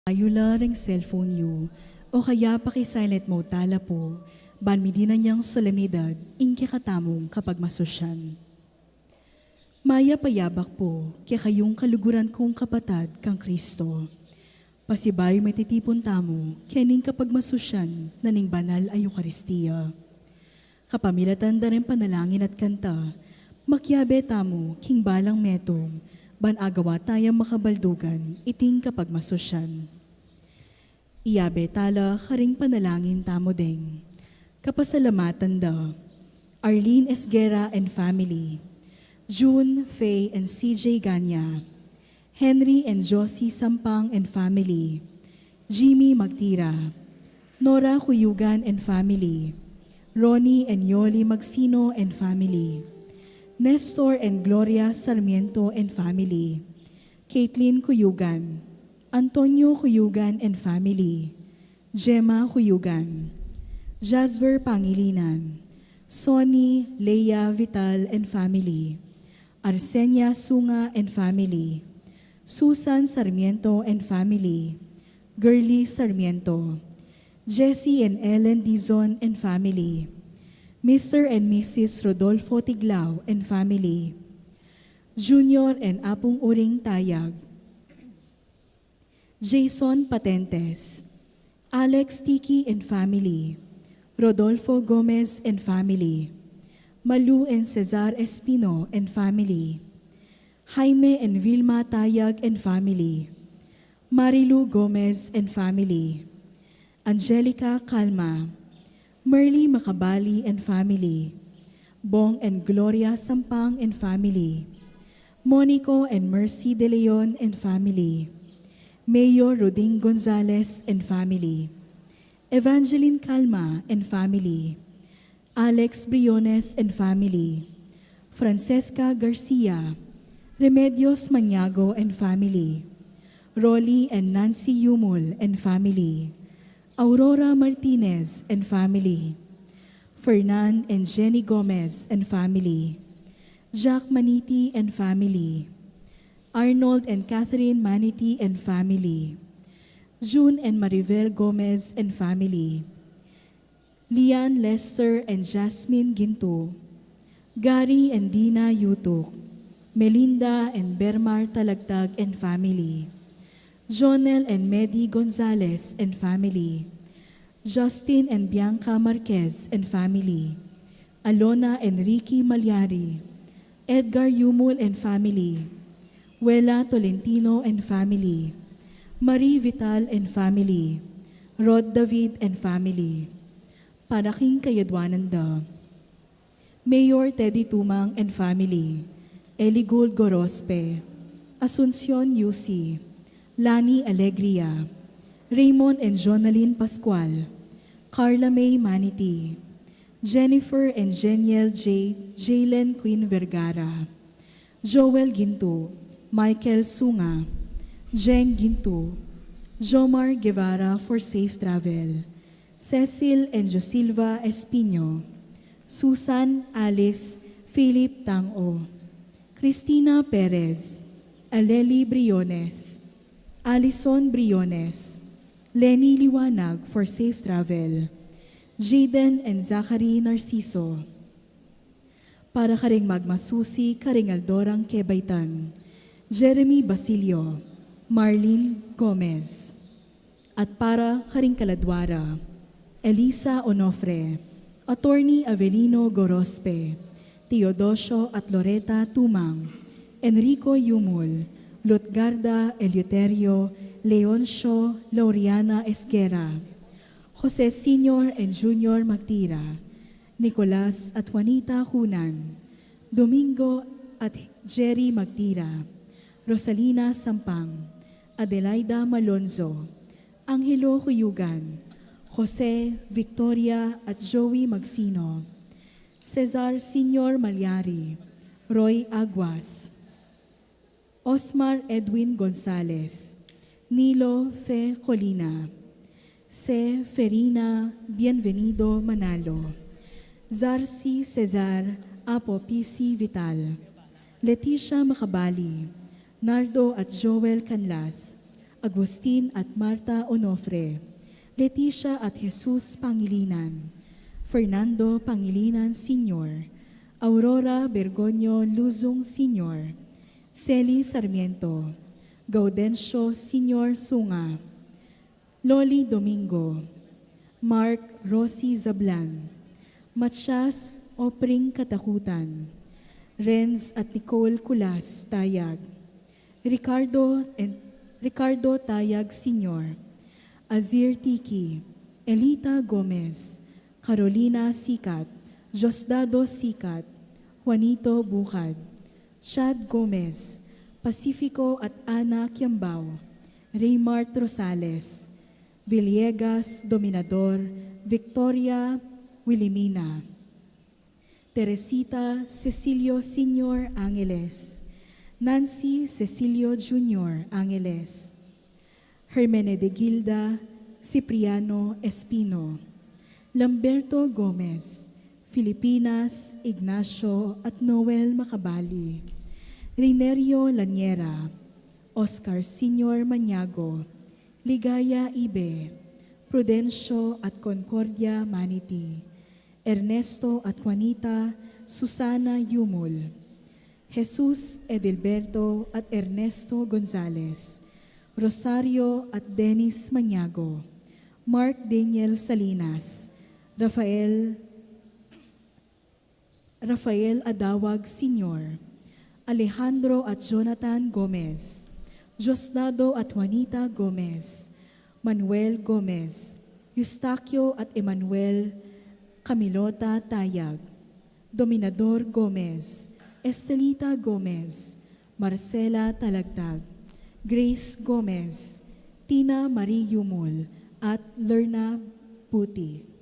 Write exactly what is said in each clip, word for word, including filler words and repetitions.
Ayu la reng cellphone yu, o kaya paki-silent mode tala pu, ban midinan yang solemnidad ing kekatamung kapagmasusyan. Mayap a yabak pu kekayung kaluguran kung kapatad kang Kristo. Pasibayu mititipun tamu kening kapagmasusyan na ning banal a Eukaristia. Kapamilatan da reng panalangin at kanta, makiabe tamu king balang metung, ban agawa tayang makabaldugan iting kapagmasusyan. Iabe tala karing panalangin tamu deng kapasalamatan da Arlene Esguerra and family, June, Faye, and C J Ganya, Henry and Josie Sampang and family, Jimmy Magtira, Nora Cuyugan and family, Ronnie and Yoli Magsino and family, Nestor and Gloria Sarmiento and family, Caitlin Cuyugan, Antonio Cuyugan and family, Gemma Cuyugan, Jasver Pangilinan, Sonny Lea Vital and family, Arsenia Sunga and family, Susan Sarmiento and family, Girly Sarmiento, Jesse and Ellen Dizon and family, Mister and Missus Rodolfo Tiglao and family, Junior and Apung Uring Tayag, Jason Patentes, Alex Tiki and family, Rodolfo Gomez and family, Malu and Cesar Espino and family, Jaime and Vilma Tayag and family, Marilu Gomez and family, Angelica Calma, Merly Macabali and family, Bong and Gloria Sampang and family, Monico and Mercy De Leon and family, Mayor Roding Gonzalez and family, Evangeline Calma and family, Alex Briones and family, Francesca Garcia, Remedios Maniago and family, Rolly and Nancy Yumul and family, Aurora Martinez and family, Fernan and Jenny Gomez and family, Jack Maniti and family, Arnold and Catherine Maniti and family, June and Maribel Gomez and family, Lian Lester and Jasmine Ginto, Gary and Dina Yutuk, Melinda and Bermar Talagtag and family, Jonel and Medi Gonzalez and family, Justin and Bianca Marquez and family, Alona and Ricky Malyari, Edgar Yumul and family, Wela Tolentino and family, Marie Vital and family, Rod David and family. Para king kayadwanan da Mayor Teddy Tumang and family, Eli Gould Gorospe, Asuncion Yusi, Lani Alegria, Raymond and Jonalyn Pascual, Carla May Maniti, Jennifer and Jeniel J, Jalen Queen Vergara, Joel Ginto, Michael Sunga, Jeng Ginto, Jomar Guevara for safe travel, Cecil and Josilva Espino, Susan, Alice, Philip Tango, Christina Perez, Aleli Briones, Alison Briones, Lenny Liwanag for safe travel, Jaden and Zachary Narciso. Para karing magmasusi karing aldo rang kebaitan, Jeremy Basilio, Marlene Gomez. At para karing kaladwa ra, Elisa Onofre, Attorney Avelino Gorospe, Teodosio at Loreta Tumang, Enrico Yumul, Lutgarda Eleuterio, Leoncio Lauriana Esguerra, Jose Senior and Junior Magtira, Nicolas at Juanita Cunan, Domingo at Jerry Magtira, Rosalina Sampang, Adelaida Malonzo, Angelo Cuyugan, Jose, Victoria at Joey Magsino, Cesar Senior Malyari, Roy Aguas, Osmar Edwin Gonzalez, Nilo Fe Colina, Se Ferina Bienvenido Manalo, Zarcy Cesar Apo P C Vital, Leticia Macabali, Nardo at Joel Canlas, Agustin at Marta Onofre, Leticia at Jesus Pangilinan, Fernando Pangilinan Senior, Aurora Bergoño Luzung Senior, Celi Sarmiento, Gaudencio Senior Sunga, Loli Domingo, Mark Rosie Zablan, Matias Opring Katakutan, Renz at Nicole Culas Tayag, Ricardo and Ricardo Tayag Senior, Azir Tiki, Elita Gomez, Carolina Sikat, Diosdado Sikat, Juanito Bucad, Chad Gomez, Pacifico at Ana Kiambao, Raymart Rosales, Villegas Dominador, Victoria Wilhelmina, Teresita Cecilio Senior Angeles, Nancy Cecilio Junior Angeles, Hermenegilda Cipriano Espino, Lamberto Gomez, Filipinas Ignacio at Noel Macabali, Rinerio Laniera, Oscar Senior Maniago, Ligaya Ibe, Prudencio at Concordia Maniti, Ernesto at Juanita Susana Yumul, Jesus Edilberto at Ernesto Gonzales, Rosario at Dennis Maniago, Mark Daniel Salinas, Rafael Rafael Adawag Senior, Alejandro at Jonathan Gomez, Diosdado at Juanita Gomez, Manuel Gomez, Eustaquio at Emmanuel Camilota Tayag, Dominador Gomez, Estelita Gomez, Marcela Talagtag, Grace Gomez, Tina Marie Yumul, at Lerna Buti.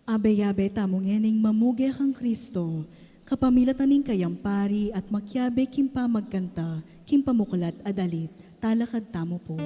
Abe-abe tamu ngening mamuge kang Kristo, kapamilatan ning kayang pari at makiabe king pamagkanta king pamuklat a dalit. Talakad tamu pu.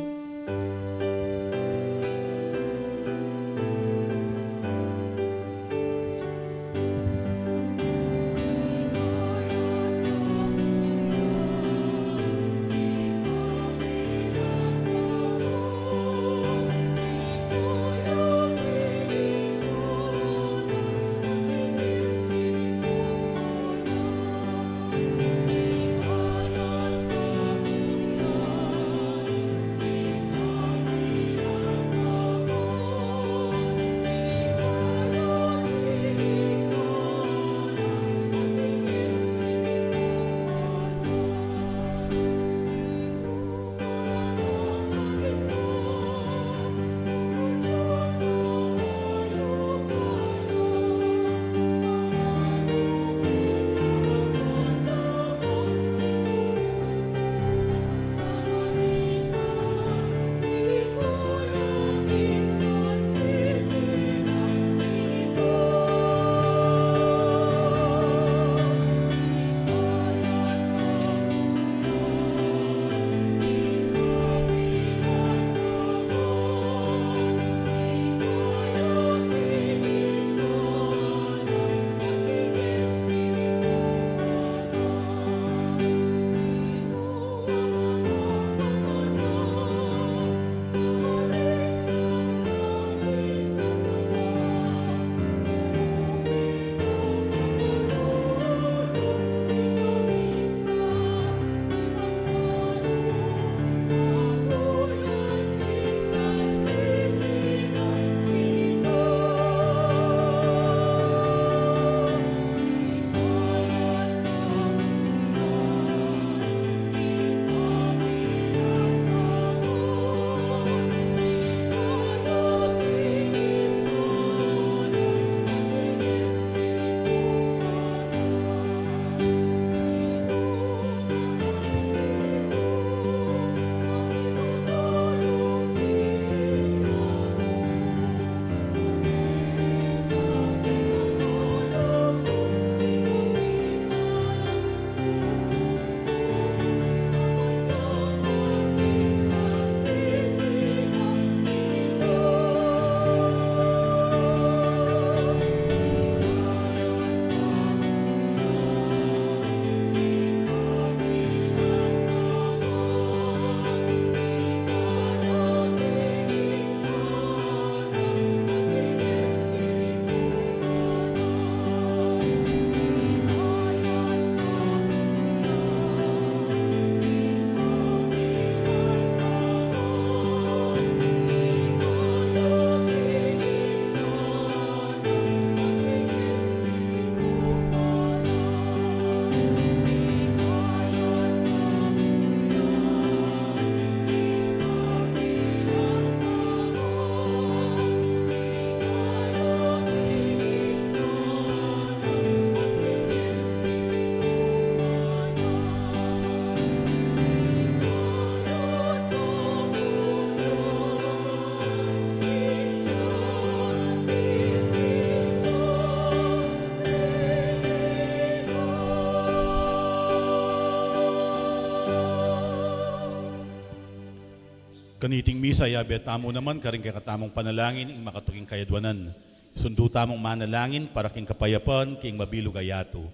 Kaniting misa, yabe tamu naman karing kekatamung panalangin ing makatuking kayadwanan. Sundu tamung manalangin para king kapayapan king mabilug a yatu.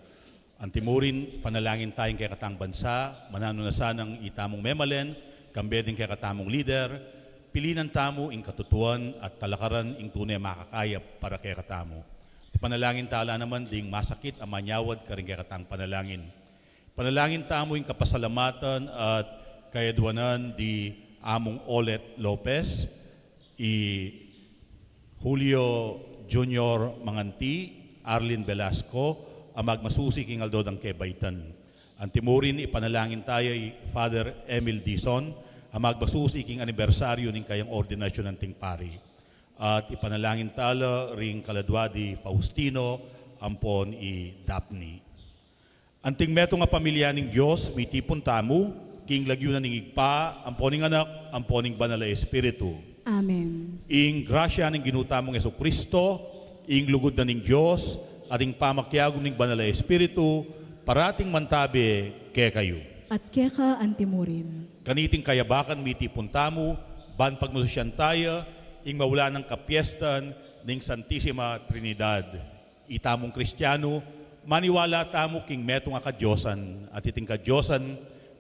Antimurin, panalangin taya ing kekatang bansa, mananu na sanang itamung memalen, kambe ding kekatamung lider, pilinan tamu ing katutuan at talakaran ing tune makakayap para kekatamu. Ipanalangin tala naman ding masakit a manyawad karing kekatang panalangin. Panalangin tamu ing kapasalamatan at kayadwanan di Among Olet Lopez, i Julio Junior Manganti, Arlene Velasco, a magmasusi king aldo dang kebaitan. Antimurin, ipanalangin taya i Father Emil Dizon, a magmasusi king anibersaryu ning kayang ordinasyun anting pari. At ipanalangin tala ring kaladwa di Faustino ampon i Daphne. Anting metung a pamilya ning Dios, mitipun tamu king lagyu na ning Ibpa, ampo ning Anak, ampo ning Banal a Espiritu. Amen. Ing grasya ning Ginu tamung Jesucristo, Ing lugud na ning Dios, at ing pamakiagum ning Banal a Espiritu, parating mantabe kekayu. At keka antimurin. Kaniting kayabakan mitipun tamu, ban pagmasusyan taya, ing maulanang kapiestan ning Santisima Trinidad. Itamung Kristianu, maniwala tamu king metung a kadiosan, at iting kadiosan,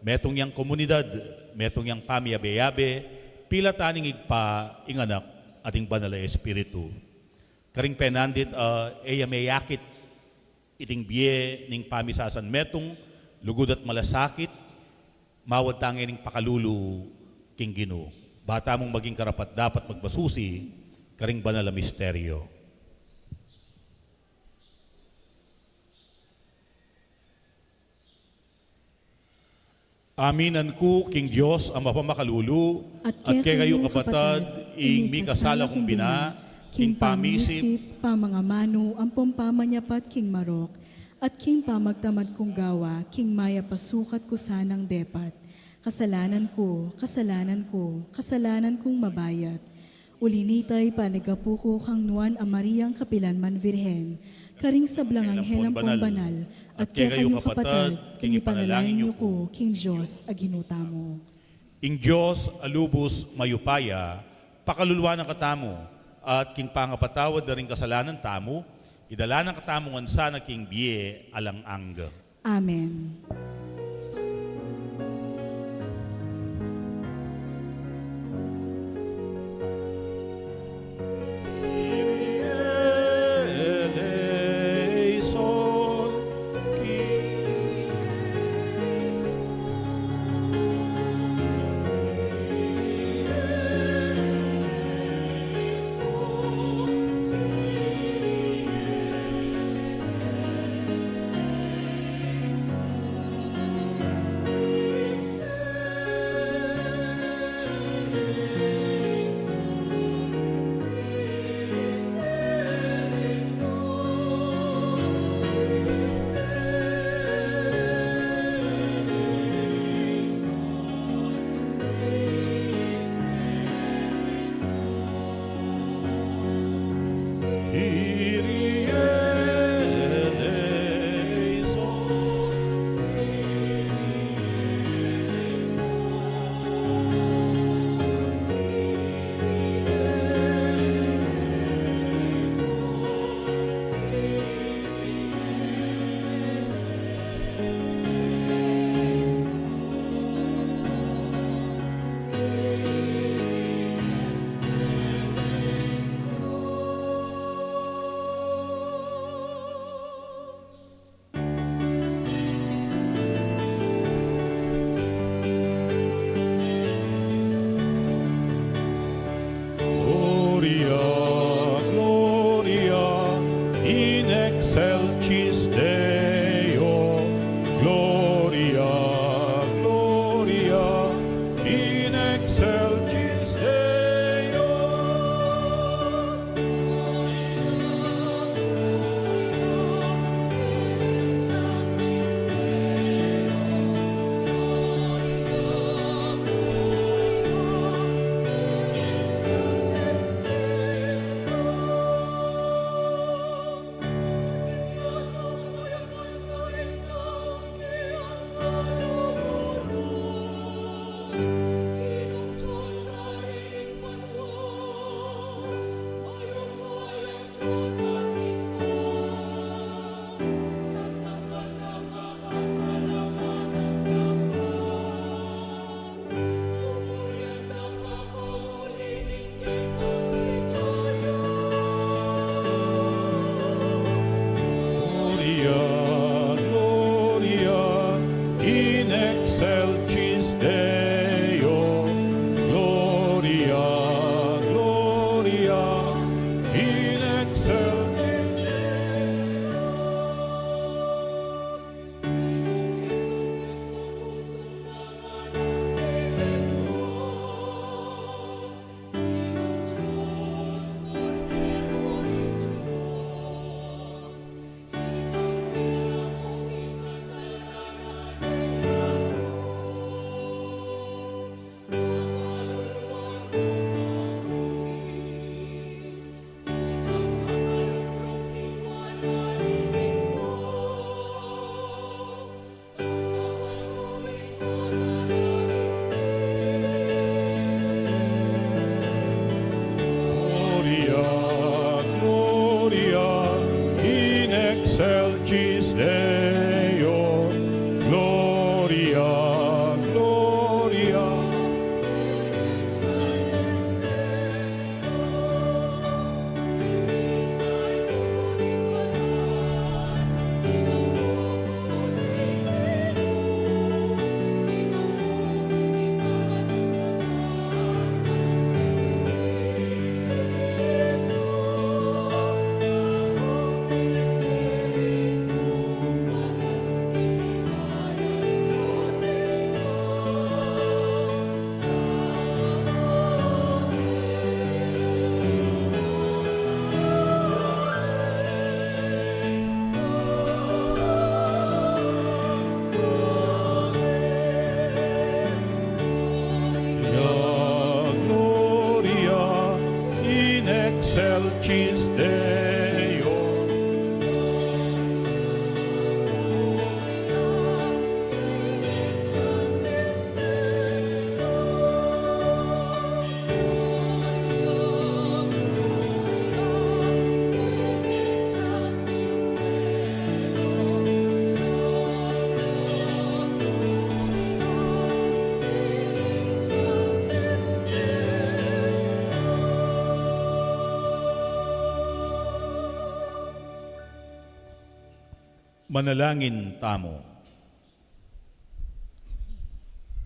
metung yang komunidad, metung yang pamiyabe-yabe, pilatan ning Ibpa, ing Anak, at ing Banal a Espiritu. Karing penandit, ah, e ya meyakit iting bie ning pamisasanmetung, lugud at malasakit, mawad tang ing pakalulu king Ginu. Ba tamung maging karapat-dapat magmasusi karing banal a misteryo. Aminan ku king Dios a mapamakalulu, at kekayu kapatad, ing mikasala kung bina, king pamisip, pamangamanu, ampong pamanyapat king marok, at king pamagtamad kung gawa, king mayap a sukat ku sanang depat. Kasalanan ku, kasalanan ku, kasalanan kung mabayat. Uli nita, ipanigapu ku kang Nuan a Mariang kapilan man Virgen, karing sablang anghel ampong banal, at kekayu kapatad, king ipanalangin yu ku king Dios a Ginu tamu. Ing Dios a lubus mayupaya, pakaluluan na katamu, at king pangapatawad da ring kasalanan tamu, idala na katamu ngan sana king bie alang angga. Amen. Manalangin tamu.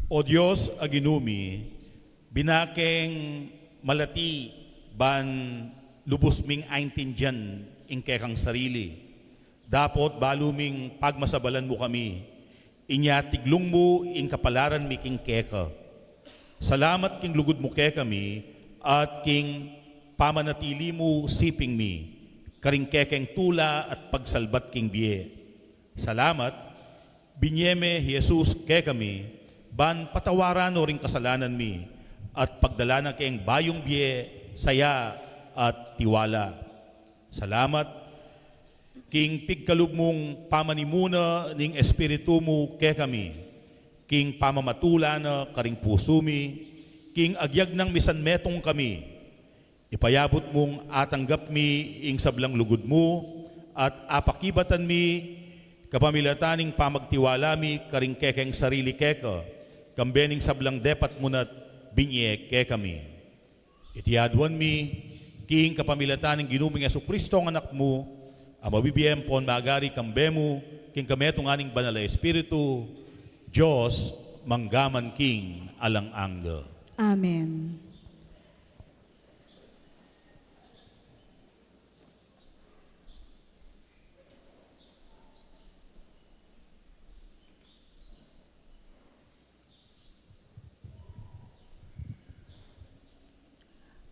O Dios a Ginu mi, bina keng malati ban lubus ming aintindian ing kekang sarili. Dapot balu ming pagmasabalan mu kami, inya tiglung mu ing kapalaran mi king keka. Salamat king lugud mu kekami at king pamanatili mu siping mi karing kekeng tula at pagsalbat king bie. Salamat, binye me i Jesus kekami, ban patawaran no ring kasalanan mi, at pagdalan na keng bayung bie, saya at tiwala. Salamat, king pigkalub mung pamanimuna ning Espiritu mu kekami, king pamamatula na karing pusu mi, king agyag nang misan metung kami, ipayabut mung atanggap mi ing sablang lugud mu, at apakibatan mi kapamilatan ning pamagtiwala mi karing kekeng sarili keka, kambe ning sablang depat mu na't binye kekami. Iti aduan mi king kapamilatan ning Ginu ming Jesucristo a Anak mu, a mabibie ampon magari kambe mu, king kametungan ning Banal a Espiritu, Dios, mangga man king alang angga. Amen.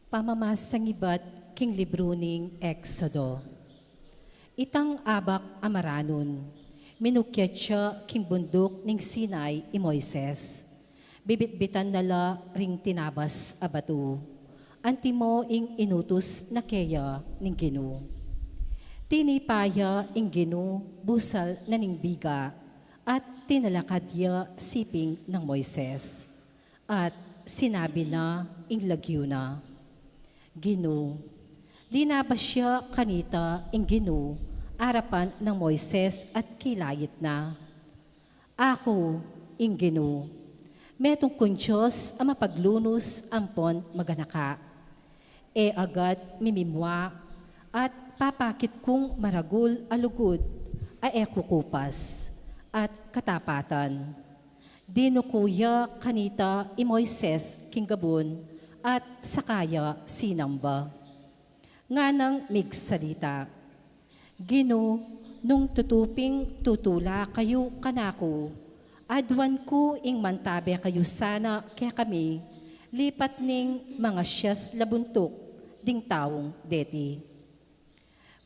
Pamamasang ibat king libru ning Exodo. Itang abak a maranun, minukyat ya king bunduk ning Sinai i Moises. Bibitbitan na la ring tinabas a batu, antimo ing inutus na keya ning Ginu. Tinipa ya ing Ginu busal na ning biga, at tinalakad ya siping nang Moises. At sinabi na ing lagyu na, Ginu. Linabas ya kanita ing Ginu arapan nang Moises at kilayit na, Aku ing Ginu. Metung kung Dios a mapaglunus ampon maganaka. E agad mimimua at papakit kung maragul a lugud a e kukupas at katapatan. Dinuku ya kanita i Moises king gabun at saka ya sinamba. Nganang migsalita, Ginu, nung tutu ping tutula kayu kanaku, aduan ku ing mantabe kayu sana kekami, lipat ning mangasias la buntuk ding taung deti.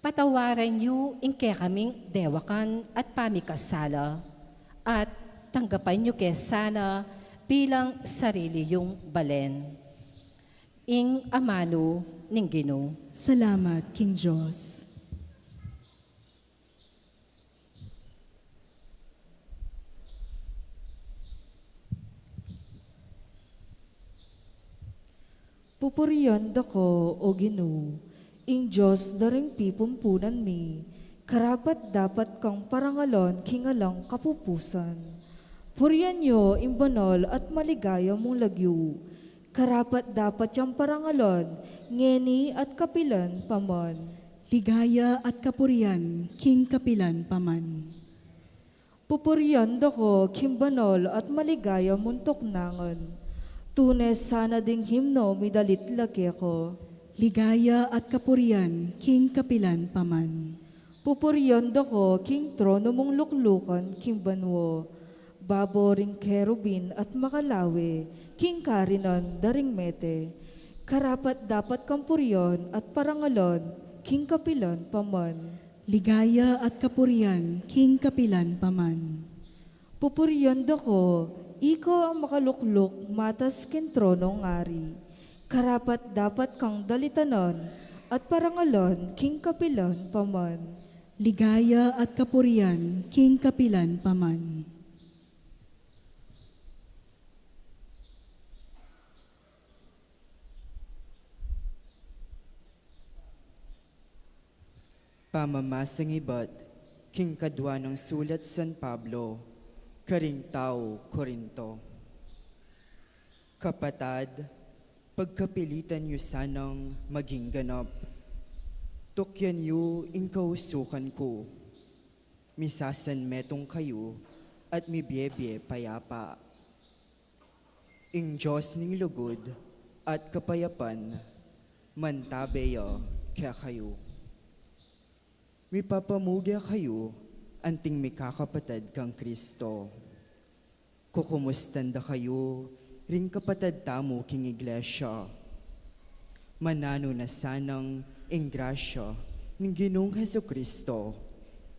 Patawaran yu ing kekaming dewakan at pamikasala, at tanggapan yu ke sana bilang sarili yung balen. Ing amanu ning Ginu. Salamat king Dios. Pupurian da ka, O Ginu, ing Dios da ring pipumpunan mi, karapat-dapat kang parangalan king alang kapupusan. Purian yu ing banal at maligaya mung lagyu, karapat-dapat yang parangalan, ngeni at kapilan pa man. Ligaya at kapurian king kapilan pa man. Pupurian da ka king banal at maligaya mung tuknangan. Tune sana ding himno midalit la keka. Ligaya at kapurian king kapilan pa man. Pupurian da ka king trono mung luklukan king banua, babo ring kerubin at makalawe king karinan da ring mete. Karapat-dapat kang purian at parangalan king kapilan pa man. Ligaya at kapurian king kapilan pa man. Pupurian da ka, ika a makalukluk matas king tronong ari. Karapat-dapat kang dalitanan at parangalan king kapilan pa man. Ligaya at kapurian king kapilan pa man. Pamamasang ibat king kadua nang sulat San Pablo karing tau Corinto. Kapatad, pagkapilitan yu sanang maging ganap. Tukyan yu ing kausukan ku. Misasanmetung kayu at mibiebie payapa. Ing Dios ning lugud at kapayapan mantabe ya kekayu. Mipapamuge kayu anting mikakapatad kang Kristo. Kukumustan da kayu ring kapatad tamu king iglesia. Mananu na sanang ing grasya ning Ginung Jesucristo,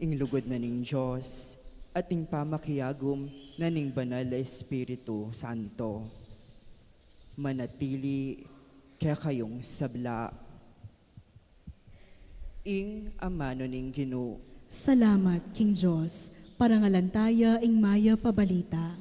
ing lugud na ning Dios, at ing pamakiagum na ning Banal a Espiritu Santo manatili kekayung sabla. Ing amanu ning Ginu. Salamat king Dios. Parangalan taya ing mayap a balita.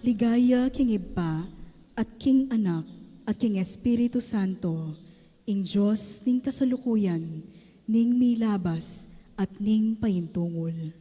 Ligaya king Ibpa, at king Anak, at king Espiritu Santo, ing Dios ning kasalukuyan, ning milabas, at ning paintungul.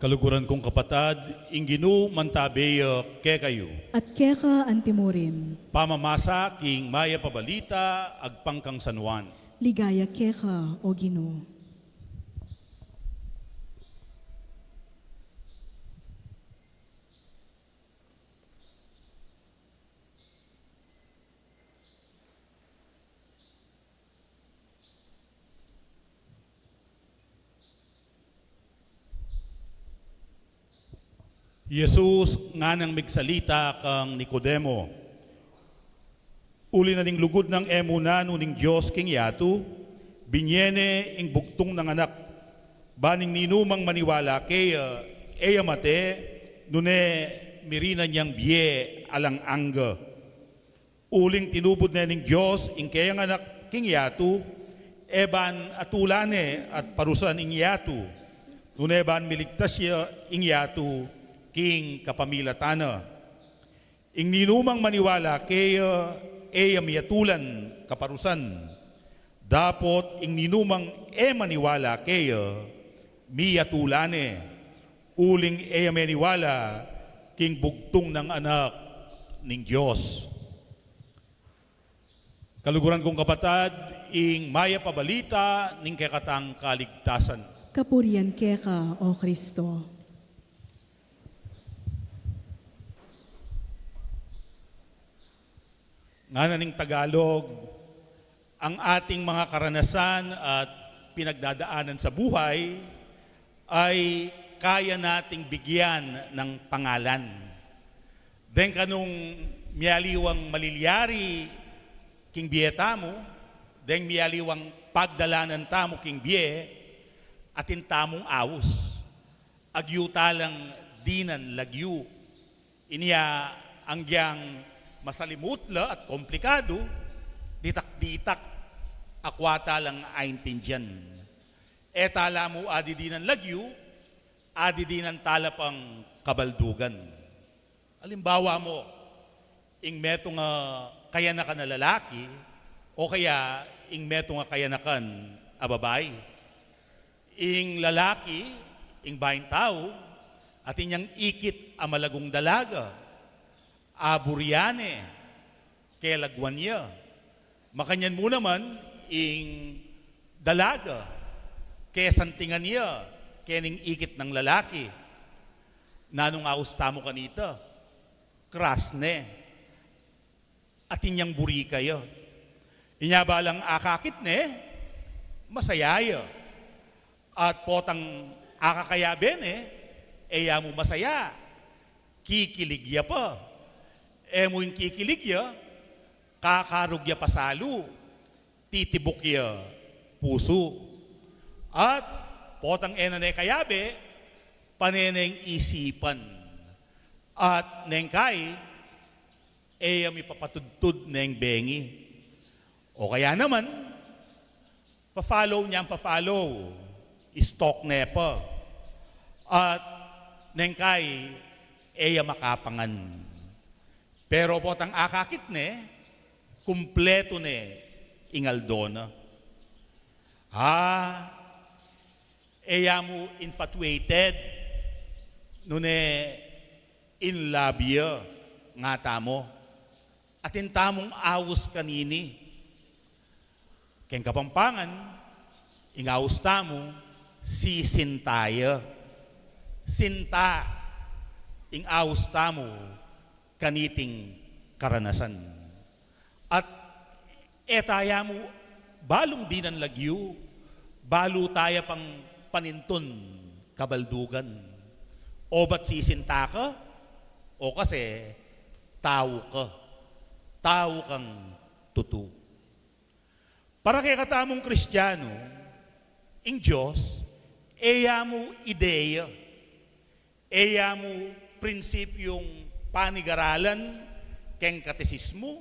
Kaluguran kung kapatad, ing Ginu mantabe ya kekayu. At keka antimurin. Pamamasa king mayap a balita agpang kang San Juan. Ligaya keka, O Ginu. Jesus nganang migsalita kang Nicodemo. Uli na ning lugud nang e mu nanu ning Dios king yatu, binie ne ing bugtung nang anak. Ban ing ninumang maniwala keya, e ya mate, nune mirinan yang bie alang angga. Uling tinubud ne ning Dios ing keyang anak king yatu, e ban atulan ne at parusan ing yatu, nune ban miligtas ya ing yatu king kapamilatan na. Ing ninumang maniwala keya, e ya miatulan kaparusan. Dapot ing ninumang e maniwala keya, miatulan ne, uling e ya meniwala king bugtung nang Anak ning Dios. Kaluguran kung kapatad, ing mayap a balita ning kekatang kaligtasan. Kapurian keka, O Kristo. Ngana ning Tagalog, ang ating mga karanasan at pinagdadaanan sa buhay ay kaya nating bigyan ng pangalan. Deng kanung mialiwang malilyari king bie tamu, deng mialiwang pagdalanan tamu king bie, atin tamung aus. Agyu talang dinan lagyu. Inya, anggiyang masalimut la at komplikadu, ditak-ditak, akwa talang aintindian. E tala mu adidinan lagyu, adidinan tala pang kabaldugan. Alimbawa mu, ing metung a kayanakan a lalaki, o kaya ing metung a kayanakan a babai. Ing lalaki, ing baing tau, atin yang ikit a malagung dalaga, aburian ne, kelagwan ya. Makanyan mu naman ing dalaga, kesantingan ya kening ikit nang lalaki. Nanung aus tamu kanita? Kras ne. Atin yang buri kaya. Inya balang akakit ne, masaya ya. At potang akakayabe ne, e ya mu masaya. Kikilig ya pa. E mu ing kikilig ya, kakarug ya pa salu, titibuk ya pusu. At potang e na ne kayabe, pane neng isipan. At neng kai, e ya mipapatudtud neng bengi. O kaya naman, pa-follow niyang pa-follow, stalk ne pa. At neng kai, e ya makapangan. Pero potang akakit ne, kumpletu ne ing aldo na. Ah, e ya mu infatuated, nune in love ya, nga tamu. Atin tamung aus kanini. Keng Kapampangan, ing aus tamu, sisinta ya. Sinta ing aus tamu kaniting karanasan. At e taya mu balung dinan lagyu, balu taya pang panintun kabaldugan. O ba't sisinta ka? O kasi tau ka. Tau kang tutu. Para kekatamung Kristiyanu, ing Dios, e ya mu ideya, e ya mu prinsipyung panigaralan keng katesismu,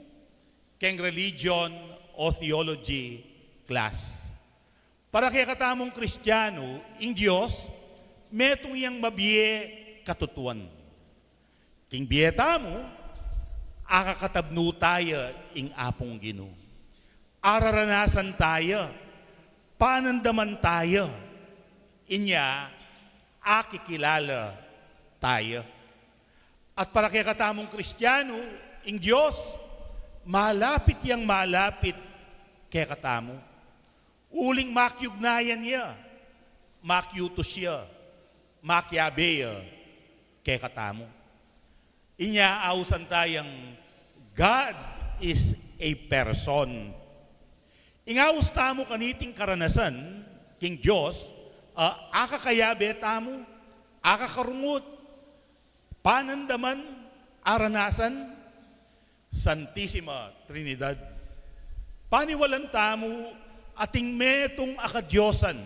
keng religion o theology class. Para kekatamung Kristiyanu, ing Dios, metung yang mabie katutuan. King bie tamu, akakatabnu taya ing Apung Ginu. Araranasan taya, panandaman taya, inya akikilala taya. At para kekatamung Kristiyanu, ing Dios, malapit yang malapit kekatamu. Uling makiugnayan ya, makiutus ya, makiabe ya kekatamu. Inya ausan tayang God is a person. Ing aus tamu kaniting karanasan king Dios, a, akakayabe tamu, akakarungut, panandaman, aranasan, Santisima Trinidad. Paniwalan tamu ating metung a kadiosan.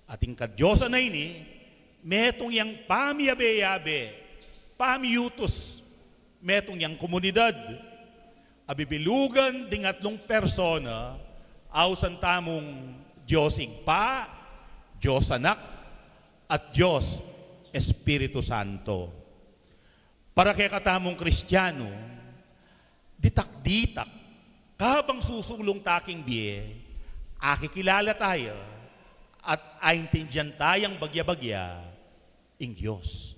Ating kadiosan a ini, metung yang pamiyabe-yabe, pamiutus, metung yang komunidad. A bibilugan ding atlung persona, ausan tamung Dios Ibpa, Dios Anak, at Dios Espiritu Santo. Para kekatamung Kristiyanu, ditak-ditak, kabang susulung ta king bie, akikilala taya, at aintindian tayang bagya-bagya ing Dios.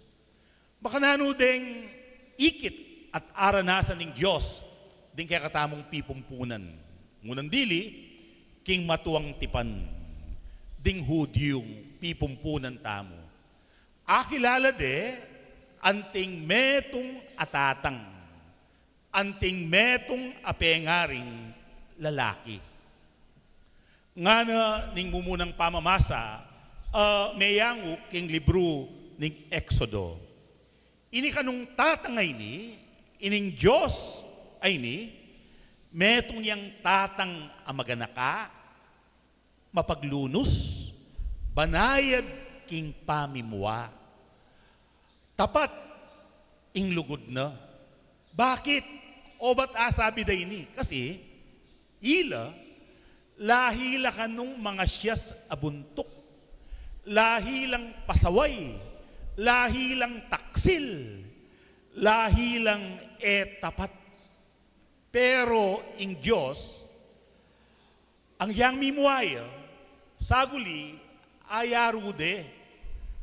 Makananu deng ikit at aranasan ning Dios ding kekatamung pipumpunan? Ngunang dili, king matuang tipan ding Hudyung pipumpunan tamu. Akilala de anting metung a tatang, anting metung a pengaring lalaki. Ngana ning mumunang pamamasa, a, meyangu king libru ning Eksodo. Ini kanung tatang a ini, ining Dios a ini, metung yang tatang a maganaka, mapaglunus, banayad king pamimua. Tapat ing lugud na. Bakit? O ba't asabi da ini? Kasi ila, lahi la kanung mangasias a buntuk, lahi lang pasaway, lahi lang taksil, lahi lang e tapat. Pero ing Dios, angyang mimua ya, saguli ayaru de,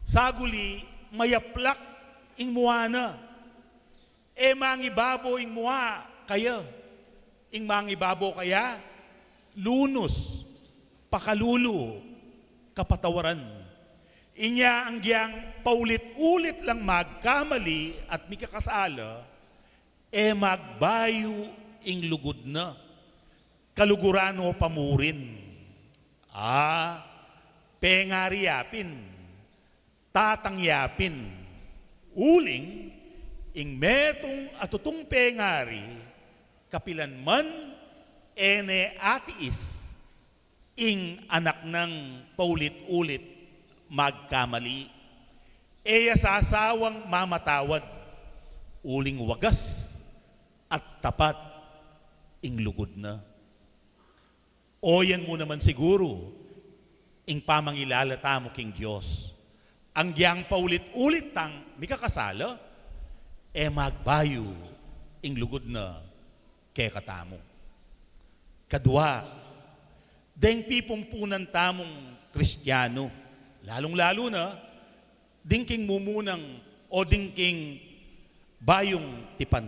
saguli mayaplak ing mua na. E mangibabo ing mua kaya. Ing mangibabo kaya, lunus, pakalulu, kapatawaran. Inya anggyang paulit-ulit lang magkamali at mikakasala, e magbayu ing lugud na. Kaluguran o pamurin. A, pengari ya pin, tatang ya pin. Uling, ing metung a tutung pengari, kapilan man, e ne atiis, ing anak nang paulit-ulit magkamali. E ya sasawang mamatawad, uling wagas at tapat ing lugud na. O yan mu naman siguru ing pamangilala tamu king Dios. Anggyang paulit-ulit tang mikakasala, e magbayu ing lugud na kekatamu. Kadwa, deng pipumpunan tamung Kristiano, lalung-lalu na ding king mumunang o ding king bayung tipan.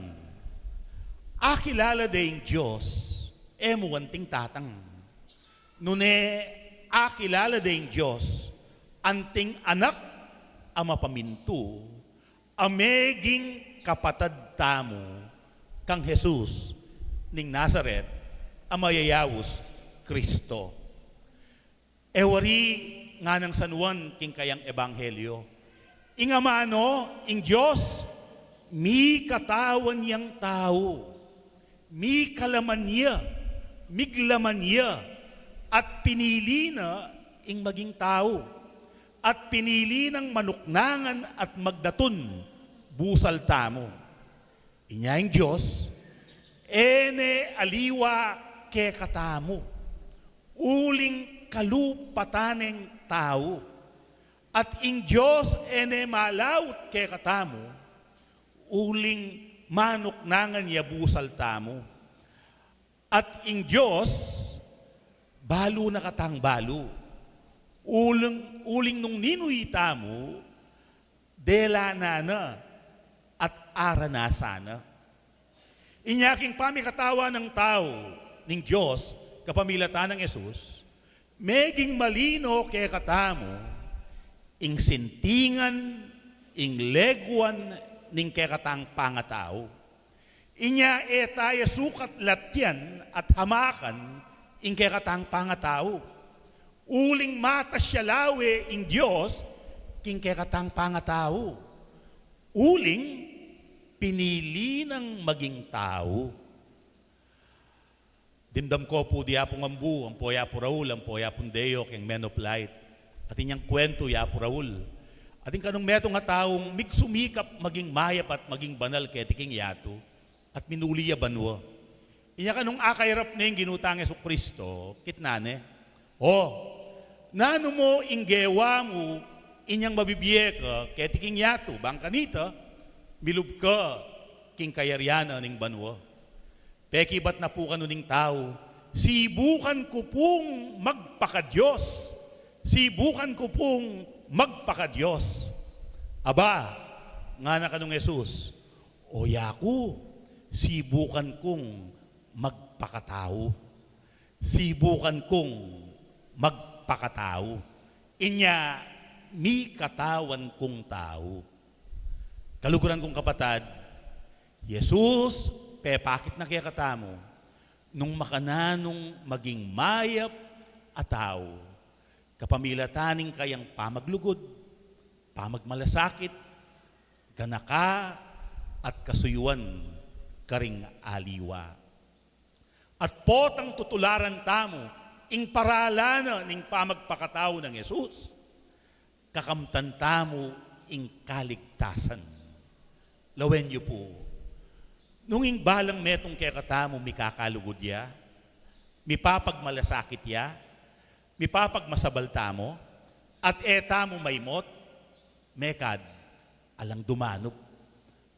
Akilala de ing Dios, e mu anting tatang. Nune akilala de ing Dios, anting anak a mapamintu, a meging kapatad tamu kang Jesus ning Nazaret, a mayayaus Kristo. E wari nganang San Juan king kayang ebanghelyo, ing Ama no, ing Dios, mikatawan yang tau, mikalaman ya, miglaman ya, at pinili na ing maging tau, at pinili nang manuknangan at magdatun busal tamu. Inya ing Dios, e ne aliwa kekatamu, uling kalupa taneng tau. At ing Dios e ne malaut kekatamu, uling manuknangan ya busal tamu. At ing Dios, balu na katang balu. Uling, uling nung ninu itamu, dela na na at aranasan na. Inya king pamikatawan nang tau ning Dios, kapamilatan nang Jesus, meging malino kekatamu, ing sintingan, ing leguan, ning kekatang pangatau. Inya e ta ya sukat latyan at hamakan ing kekatang pangatau. Uling matas ya lawe ing Dios king kekatang pangatau. Uling pinili nang maging tau. Dimdam ko pu di Apung Ambu, ampo i Apu Raul, ampo i Apung Deo, keng Men of Light. Atin yang kwentu i Apu Raul. Atin kanung metung a taung migsumikap maging mayap at maging banal keti king yatu, at minuli ya banua. Inya kanung akairap ne ing Ginu tang Jesucristo, kitnan ne, "O, nanu mu ing gewa mu inyang mabibie ka keti king yatu, bang kanita, milub ka king kayarian na ning banua?" Pekibat na pu kanu ning tau, "Sibukan ku pung magpakadios. Sibukan ku pung magpakadios." "Aba," ngana kanung Jesus, "o yaku, sibukan kung magpakatau. Sibukan kung magpakatau. Inya mikatawan kung tau." Kaluguran kung kapatad, Jesus pepakit na kekatamu nung makananung maging mayap a tau, kapamilatan ning kayang pamaglugud, pamagmalasakit, ganaka, at kasuyuan karing aliwa. At potang tutularan tamu ing paralan na ning pamagpakatau nang Jesus, kakamtan tamu ing kaligtasan. Lawen yu pu, nung ing balang metung kekatamu mikakalugud ya, mipapagmalasakit ya, mipapagmasabal tamu, at e tamu maimut, mekad alang dumanup,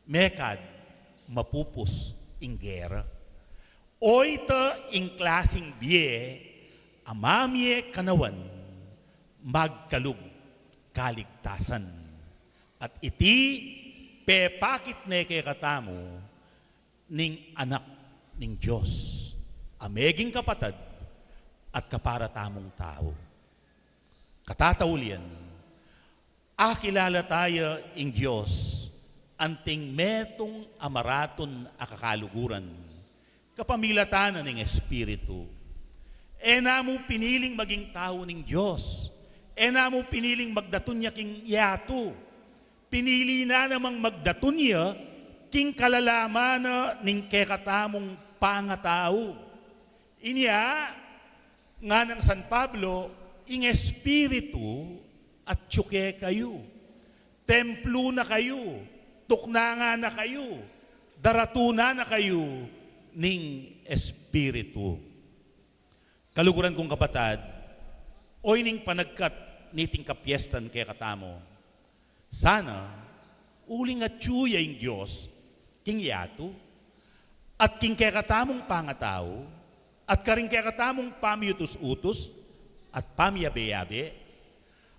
mekad mapupus ing gera. Oyta ing klasing bie a mamie kanawan, magkalub kaligtasan. At iti pepakit ne kekatamu ning Anak ning Dios. a meging kapatad at kapara tamung tau. Katataulian, akilala taya ing Dios anting metung a maratun a kakaluguran, kapamilatan na ning Espiritu. E na mu piniling maging tau ning Dios. E na mu piniling magdatun ya king yatu. Pinili na namang magdatun ya king kalalaman na ning kekatamung pangatau. Inya, nganang San Pablo, ing Espiritu atyu kekayu. Templu na kayu, tuknangan na kayu, daratunan na kayu ning Espiritu. Kaluguran kung kapatad, o ining panagkat niting kapiestan kekatamu. Sana, uling atyu ya ing Dios, king yatu, at king kekatamung pangatau, at karing kekatamung pamiutus-utus, at pamiyabe-yabe,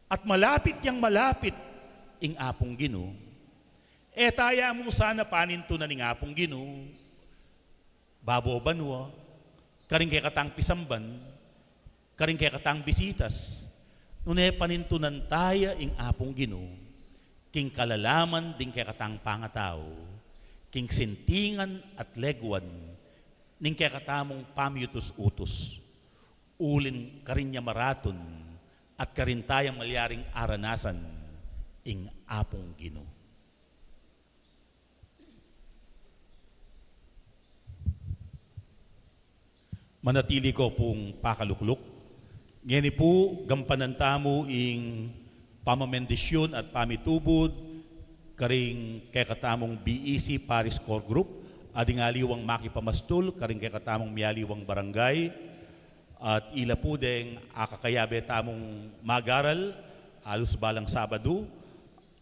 at malapit yang malapit ing Apung Ginu. E taya mu sana panintunan ing Apung Ginu, babo banua, karing kekatang pisamban, karing kekatang bisitas, nune panintunan taya ing Apung Ginu, king kalalaman ding kekatang pangatau, king sintingan at leguan, ning kekatamung pamiutus-utus, ulin karin ya maratun, at karin taya malyaring aranasan, ing Apung Ginu. Manatili ko pung pakalukluk. Ngeni pu, gampanan tamu ing pamamendisyun at pamitubud karing kekatamung B E C Parish Core Group, a ding aliwang makipamastul karing kekatamung mialiwang barangay, at ila pu deng akakayabe tamung magaral, alus balang Sabadu,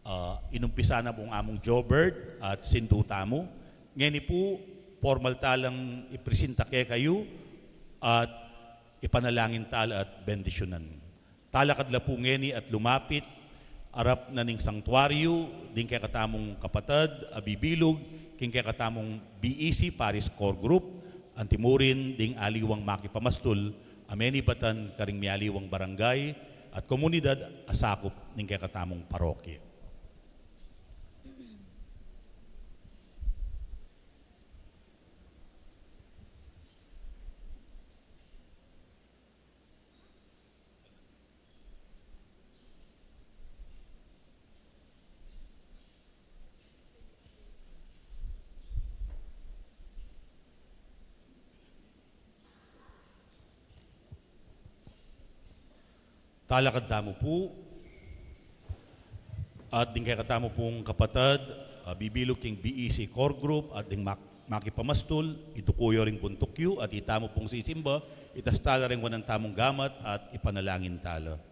ah, inumpisa na pung amung Jobert at sindu tamu. Ngeni pu, pormal talang ipresinta kekayu at ipanalangin tala at bendisyunan. Talakad la pu ngeni at lumapit arap na ning sangtuaryu ding kekatamung kapatad a bibilug king kekatamung B E C Parish Core Group, antimurin ding aliwang makipamastul a menibatan karing mialiwang barangay at komunidad a sakup ning kekatamung parokya. Talakad tamu pu. At ding kekatamu pung kapatad, ah, bibilug king B E C Core Group, at ding mak-, makipamastul, ituku yu ring buntuk yu, at itamu pung sisimba, itas tala ring wanan tamung gamat, at ipanalangin tala.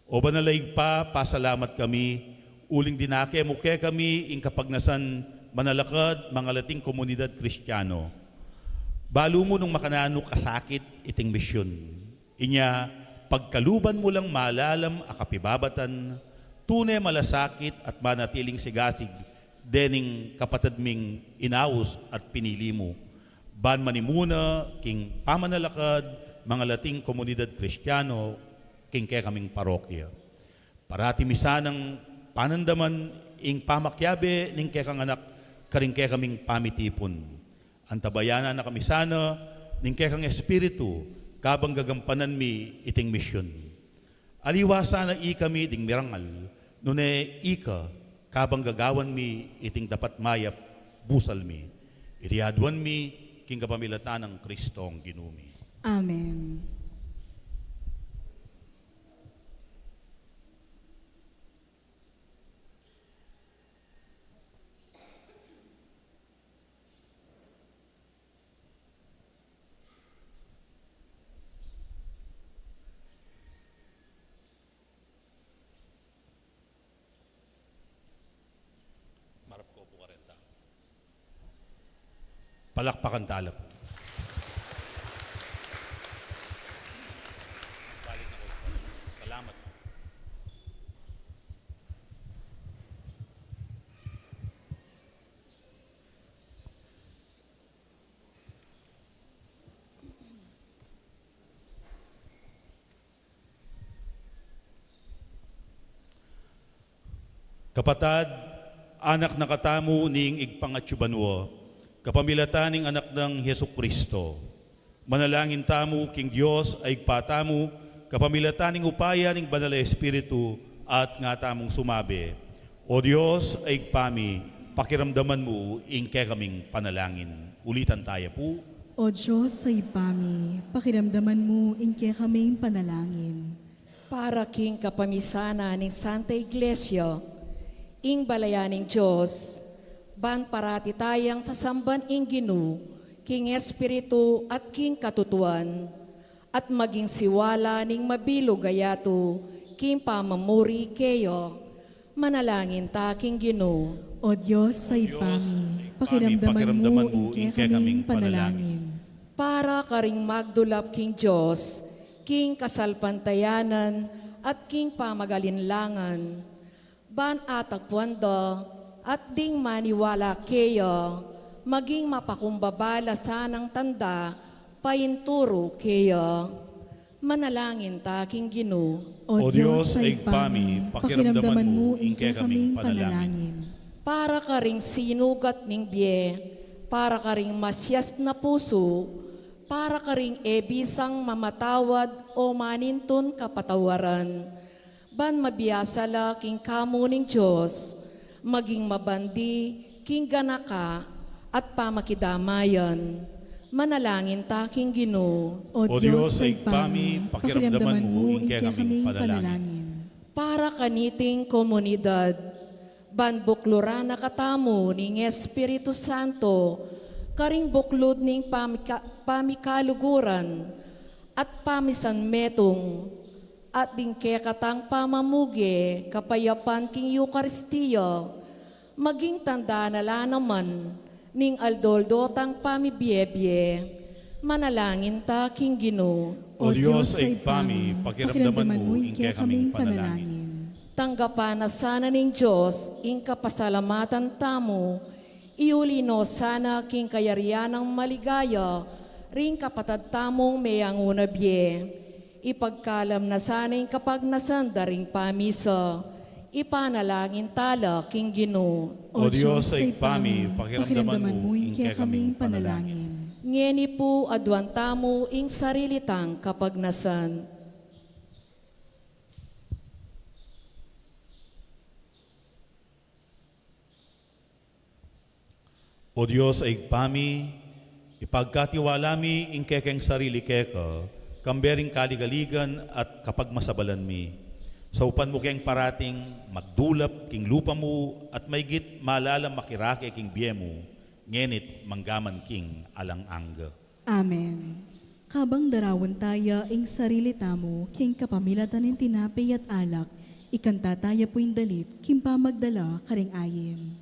O Banal a Ibpa, pasalamat kami, uling dinake mu kekami ing kapagnasan manalakad, mangalating komunidad Kristiano. Balu mu nung makananu kasakit iting misyun. Inya, pagkaluban mu lang malalam a kapibabatan, tune malasakit at manatiling sigasig dening kapatad ming inaus at pinili mu. Ban manimuna king pamanalakad, mangalating komunidad Kristiano, king kekaming parokya. Parati mi sanang panandaman ing pamakiabe ning kekang anak karing kekaming pamitipun. Antabayanan na kami sana ning kekang Espiritu kabang gagampanan mi iting misyun. Aliwa sana ikami ding mirangal, nune ika kabang gagawan mi iting dapat mayap busal mi. Iti aduan mi king kapamilatan nang Kristong Ginu mi. Amen. Marap ko pu karenta. Palakpakan tala pu. Balik na ko. Salamat. Kapatad, anak na katamu ning Ibpang atsu banua, kapamilatan ning Anak nang Jesucristo. Manalangin tamu king Dios a Ibpa tamu, kapamilatan ning upaya ning Banal a Espiritu, at nga tamung sumabi: O Dios a Ibpa mi, pakiramdaman mu ing kekaming panalangin. Ulitan taya pu. O Dios a Ibpa mi, pakiramdaman mu ing kekaming panalangin. Para king kapamisanan ning Santa Iglesia, ing balayan ning Dios, ban parati tayang sasamban ing Ginu king Espiritu at king katutuan, at maging siwala ning mabilug a yatu king pamamuri keya. Manalangin ta king Ginu. O Dios a Ibpa mi, pakiramdaman mu ing kekaming panalangin. Para karing magdulap king Dios king kasalpantayanan at king pamagalinlangan, ban atagpuan da at ding maniwala keya, maging mapakumbaba la sanang tanda painturu keya. Manalangin ta king Ginu. O Dios a Ibpa mi, pakiramdaman mu ing kekaming panalangin. Para karing sinugat ning bie, para karing masias na pusu, para karing e bisang mamatawad o manintun kapatawaran, ban mabiasa la king kamu ning Dios, maging mabandi king ganaka at pamakidamayan. Manalangin ta king Ginu. O Dios a Ibpa mi, pakiramdaman mu ing kekaming panalangin. Para kaniting komunidad, ban bukluran na katamu ning Espiritu Santo, karing buklud ning pamika-, pamikaluguran at pamisanmetung, at ding kekatang pamamuge kapayapan king Eukaristia, maging tanda na la naman ning aldo-aldo tang pamibie-bie. Manalangin ta king Ginu. O Dios a Ibpa mi, pakiramdaman mu ing kekaming panalangin. Tanggapan na sana ning Dios ing kapasalamatan tamu, iuli no sana king kayarian nang maligaya ring kapatad tamung meangu na bie. Ipagkalam na sana ing kapagnasan da ring pamisa. Ipanalangin tala king Ginu. O Dios a Ibpa mi, pakiramdaman mu ing kekaming panalangin. Ngeni pu aduan tamu ing sarili tang kapagnasan. O Dios a Ibpa mi, ipagkatiwala mi ing kekeng sarili keka, kambe ring kaligaligan at kapagmasabalan mi. Saupan mu keng parating magdulap king lupa mu at maygit malalam makirake king bie mu, ngeni't manggaman king alang angga. Amen. Kabang darawan taya ing sarili tamu king kapamilatan ning tinape at alak, ikanta taya pu ing dalit king pamagdala karing ayin.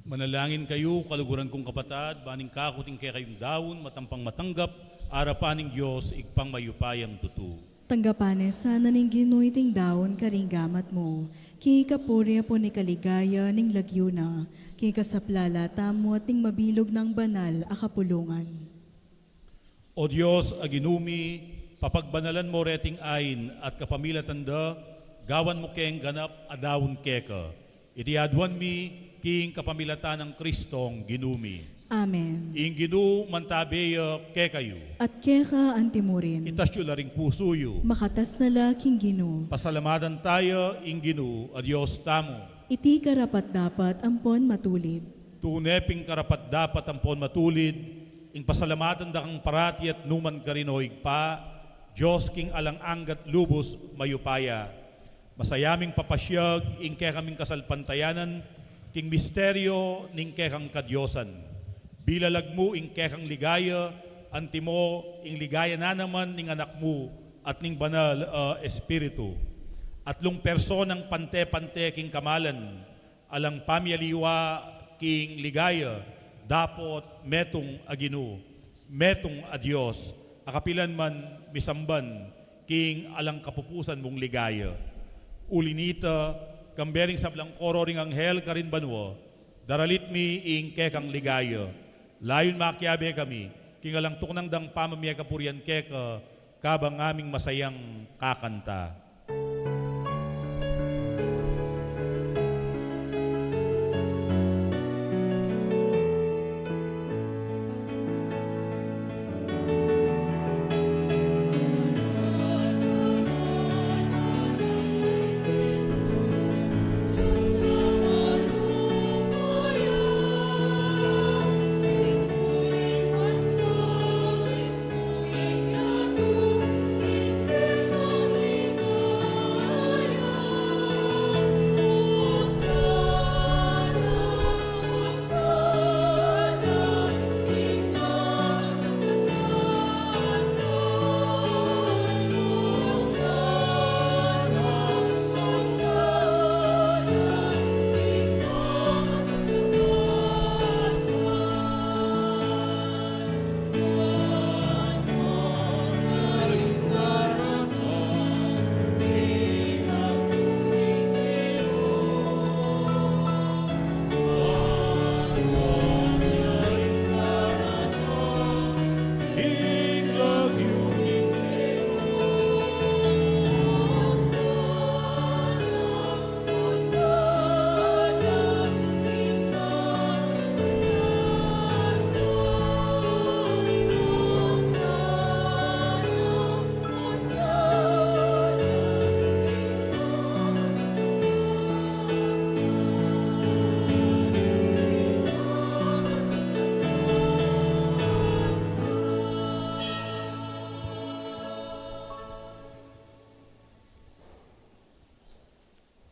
Manalangin kayu, kaluguran kung kapatad, ban ing kaku at ing kekayung daun matampang matanggap arapan ning Dios, Ibpang mayupayang tutu. Tanggapan ne sana ning Ginu iting daun karing gamat mu, king kapurian ampon king kaligayan ning lagyu na, king kasaplalan tamu at ning mabilug nang banal a kapulungan. O Dios a Ginu mi, papagbanalan mu reting ain at kapamilatan da, gawan mu keng ganap a daun keka. Iti aduan mi king kapamilatan nang Kristong Ginu mi. Amen. Ing Ginu mantabe ya kekayu. At keka antimurin. Itas yu la ring pusu yu. Makatas na la king Ginu. Pasalamatan taya ing Ginu a Dios tamu. Iti karapat-dapat ampon matulid. Tune pin karapat-dapat ampon matulid, ing pasalamatan da kang parati at nukarin man, o Ibpa, Dios king alang angga at lubus mayupaya. Masaya ming papasiag ing kekaming kasalpantayanan king misteryu ning kekang kadiosan. Bilalag mu ing kekang ligaya, antimo ing ligaya na naman ning Anak mu at ning Banal a Espiritu. Atlung personang pante-pante king kamalan, alang pamialiwa king ligaya, dapot metung a Ginu, metung a Dios, a kapilan man misamban king alang kapupusan mung ligaya. Uli nita, kambe ring sablang koro ring anghel karin banua, daralit mi ing kekang ligaya. Layun makiabe kami king alang tuknang dang pamamie kapurian keka, kabang ngaming masayang kakanta.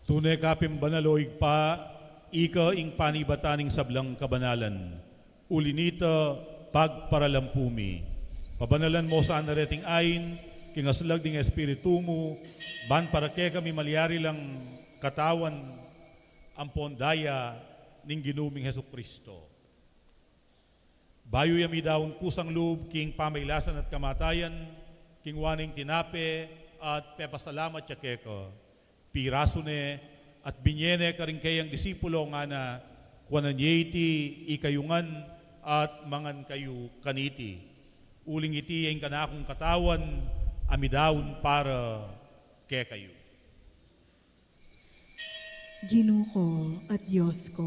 Tune ka pin banal, o Ibpa, ika ing panibatan ning sablang kabanalan. Uli nita, pagparalampu mi, pabanalan mo sana reting ain king aslag ning Espiritu mu, ban para kekami malyari lang katawan ampon daya ning Ginu ming Jesucristo. Bayu ya midaun kusang lub king pamailasan at kamatayan, kinua ne ing tinape at pepasalamat ya keka, pirasu ne at binie ne karing kayang disipulo, ngana: Kuanan ye iti ikayu ngan at mangan kayu kaniti, uling iti ya ing kanakung katawan a midaun para kekayu. Ginu ko at Dios ko.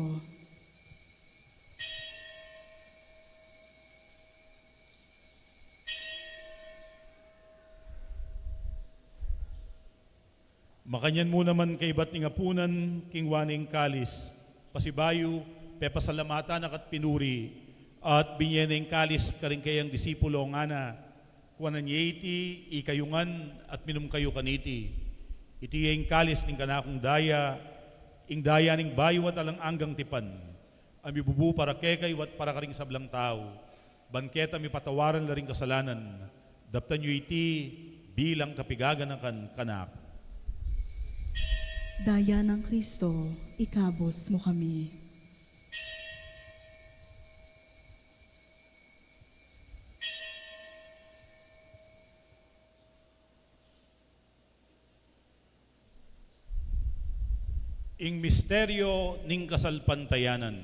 Makanyan mu naman kaybat ning apunan, kinua ne ing kalis, pasibayu pepasalamatan na ka at pinuri, at binie ne ing kalis karing kayang disipulo, ngana: Kuanan ye iti ikayu ngan at minum kayu kaniti, iti ya ing kalis ning kanakung daya, ing daya ning bayu at alang anggang tipan, a mibubu para kekayu at para karing sablang tau, ban keta mipatawaran la ring kasalanan. Daptan yu iti bilang kapigaganakan kanaku. Daya nang Kristo, ikabus mu kami. Ing misteryo ning kasalpantayanan.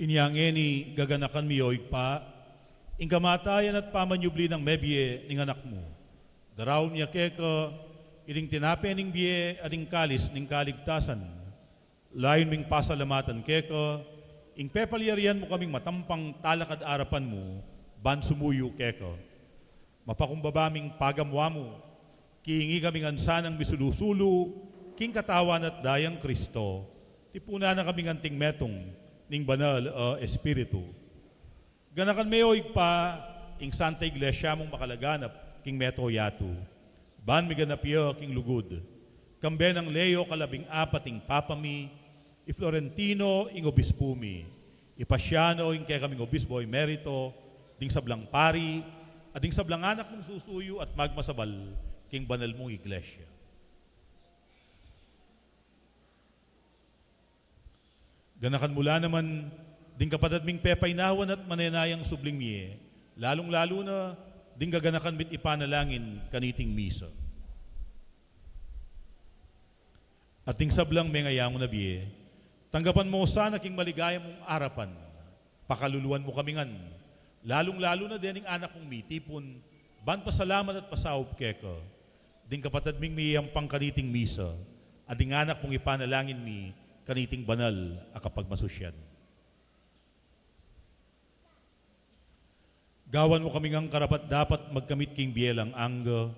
Inya ngeni gaganakan mi, o Ibpa, ing kamatayan at pamanyubli nang mebie ning Anak mu. Daraun mi keka iting tinape ning bie at ing kalis ning kaligtasan. Layun ming pasalamatan keka ing pepalyarian mu kaming matampang talakad arapan mu ban sumuyu keka. Mapakumbaba ming pagamu-amu, king ikami ngan sanang misulu-sulu king Katawan at Dayang Kristo, tipunan na kami ngan anting metung ning Banal a Espiritu. Ganakan me, o Ibpa, ing Santa Iglesia mung makalaganap king mabilug a yatu, ban miganap ya king lugud. Kambe nang Leo kalabing apat ing Papa mi, i Florentino ing Obispu mi, i Paciano ing kekaming Obispo Emerito, ding sablang pari, at ding sablang anak mung susuyu at magmasabal king banal mung Iglesia. Ganakan mu la naman ding kapatad ming pepainawan at manenayang subling mie, lalung-lalu na ding gaganakan mit ipanalangin kaniting misa. At ding sablang mengayangu na bie, tanggapan mu sana king maligaya mung arapan. Pakaluluan mu kami ngan, lalung-lalu na dening anak mung mitipun ban pasalamat at pasaup keka, ding kapatad ming miyayampang kaniting misa, at ding anak mung ipanalangin mi kaniting banal a kapagmasusyan. Gawan mu kami ngang karapat-dapat magkamit king bie alang angga,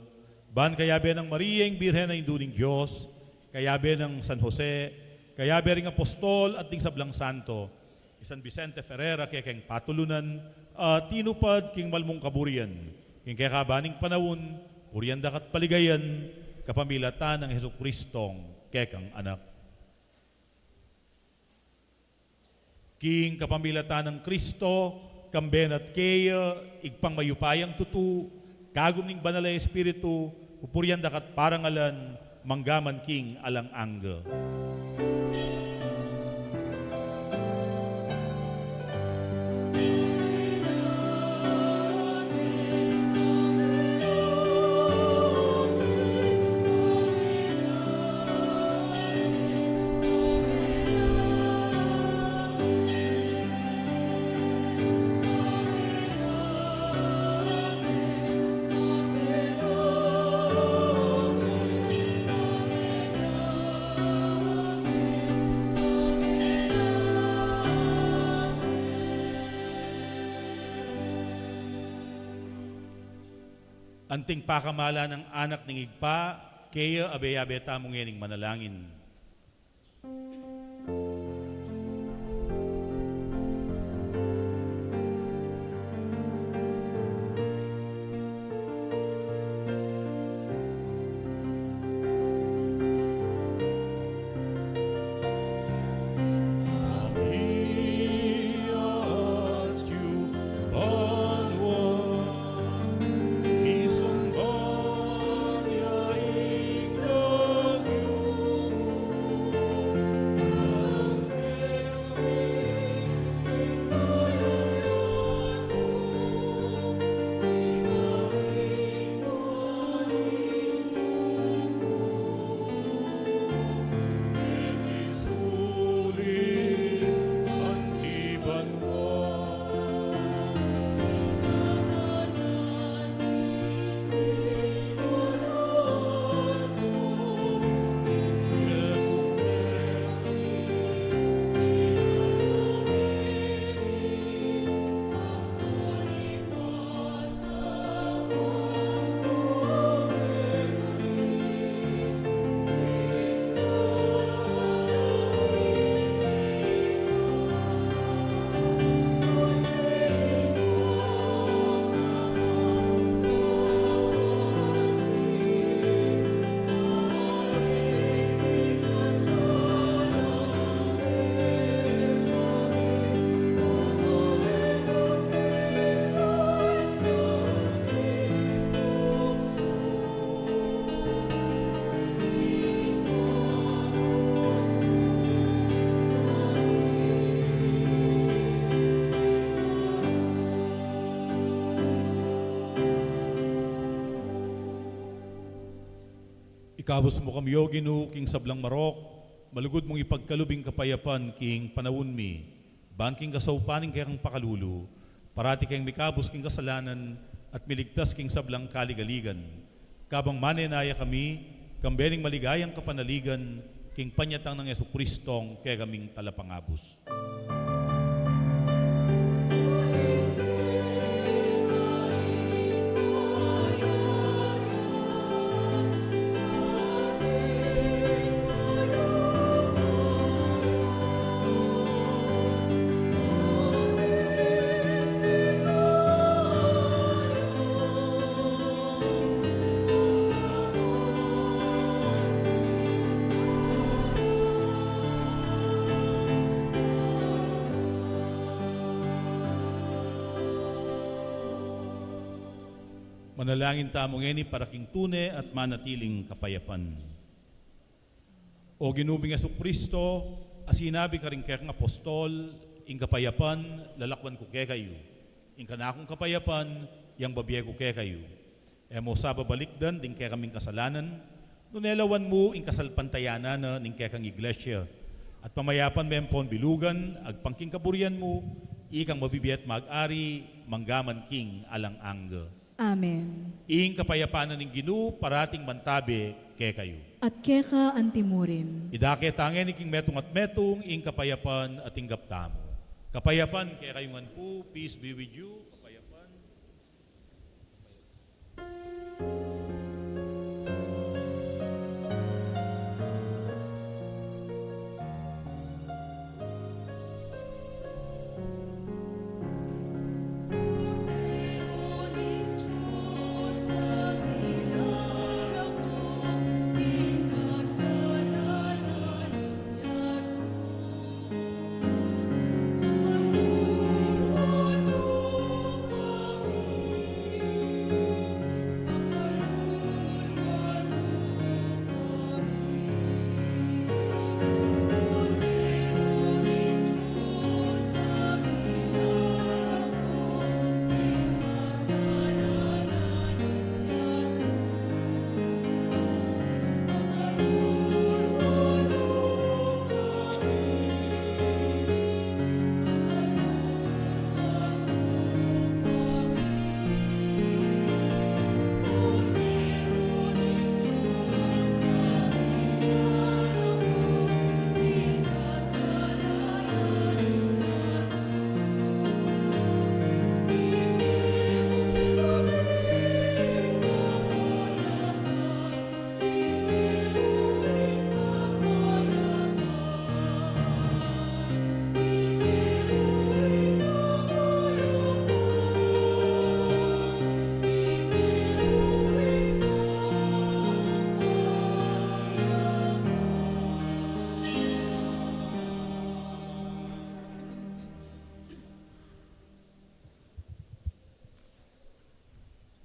ban kayabe nang Maria ing Birhen a Indu ning Dios, kayabe nang San Jose, kayabe ring apostol at ding sablang santo, i San Vicente Ferrer a kekeng patulunan, a tinupad king malmung kaburian king kekaban ning panaun, purian da ka at paligayan kapamilatan nang Jesucristong kekang Anak. King kapamilatan nang Kristo, kambe na at keya, Ibpang mayupayang tutu, kagum ning Banal a Espiritu, pupurian da ka at parangalan, mangga man king alang angga. Anting pakamalan nang Anak ning Ibpa, keya abe-abe tamu ngening manalangin. Kabus mu kami, O Ginu, king sablang marok, malugud mung ipagkalub ing kapayapan king panaun mi, ban king kasaupan ning kekang pakalulu, parati keng mikabus king kasalanan at miligtas king sablang kaligaligan. Kabang manenaya kami, kambe ning maligayang kapanaligan, king panyatang nang Jesucristong kekaming Talapangabus. Manalangin tamu ngeni para king tune at manatiling kapayapan. O Ginu ming Jesucristo, a sinabi karing kekang apostol, ing kapayapan lalakwan ku kekayu, ing kanakung kapayapan yang babie ku kekayu. E mu sa babalikdan ding kekaming kasalanan, nune lawan mu ing kasalpantayanan na ning kekang Iglesia, at pamayapan me ampon bilugan agpang king kaburian mu, ikang mabibie at mag-ari manggaman king alang angga. Amen. Ing kapayapan na ning Ginu parating mantabe kekayu. At keka antimurin. Idake ta ngeni king metung at metung ing kapayapan a tinggap tamu. Kapayapan kekayu ngan pu, peace be with you. Kapayapan.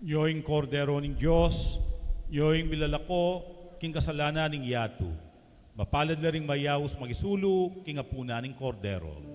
Io ing Kordero ning Dios, io ing milalako king kasalanan ning yatu. Mapalad la ring mayaus makisulu king apunan ning Kordero.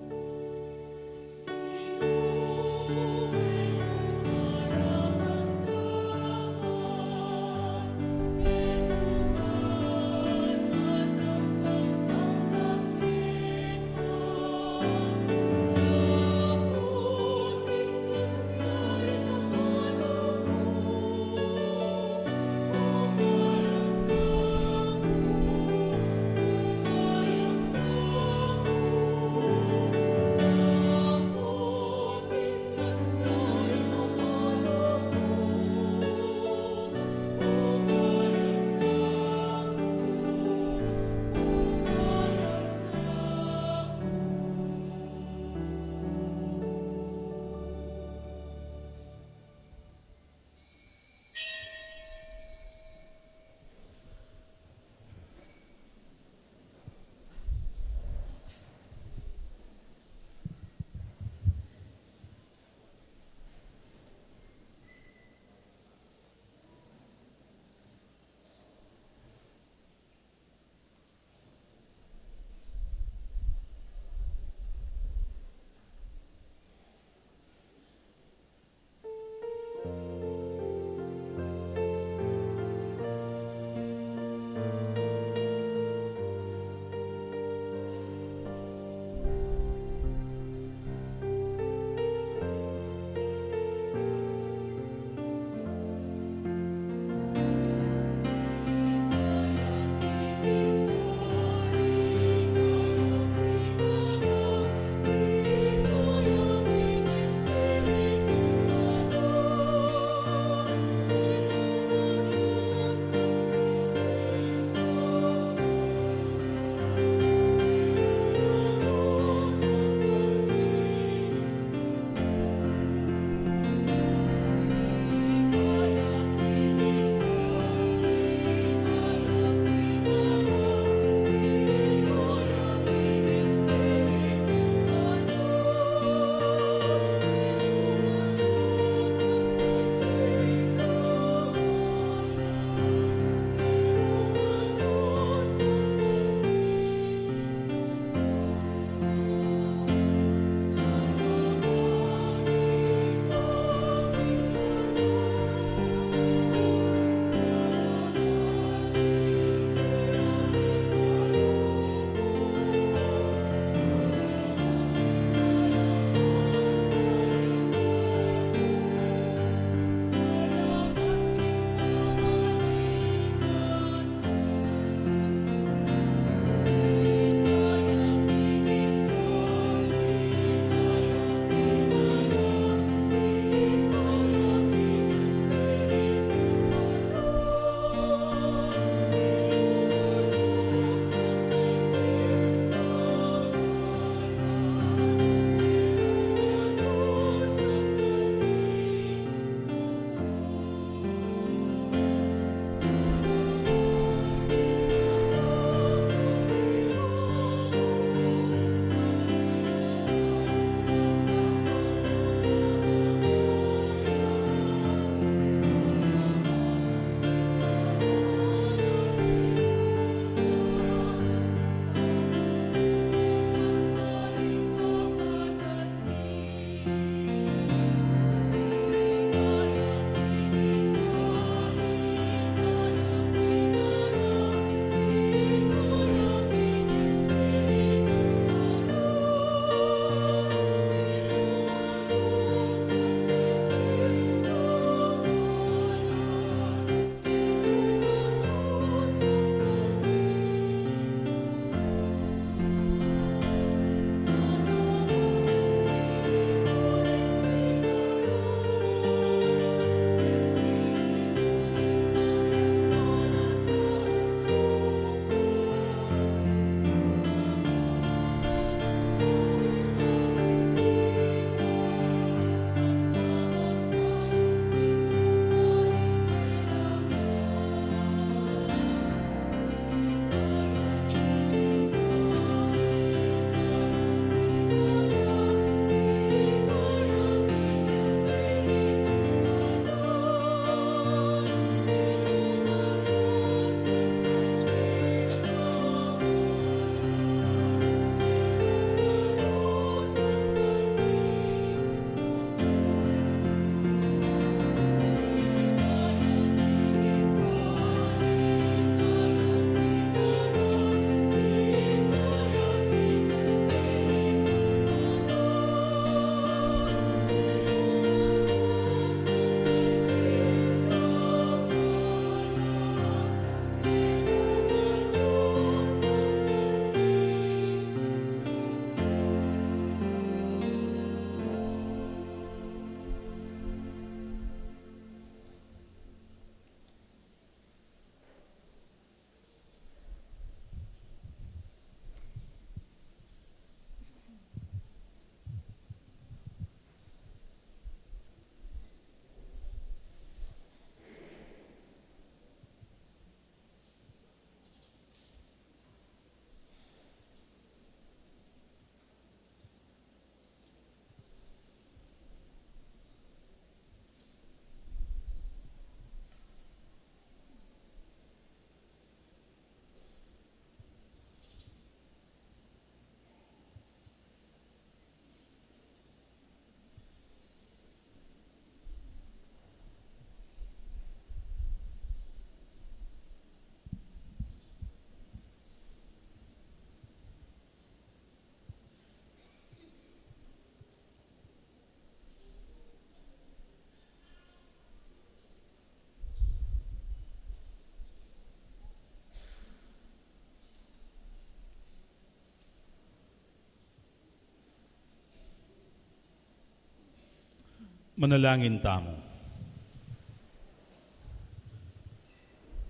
Manalangin tamu.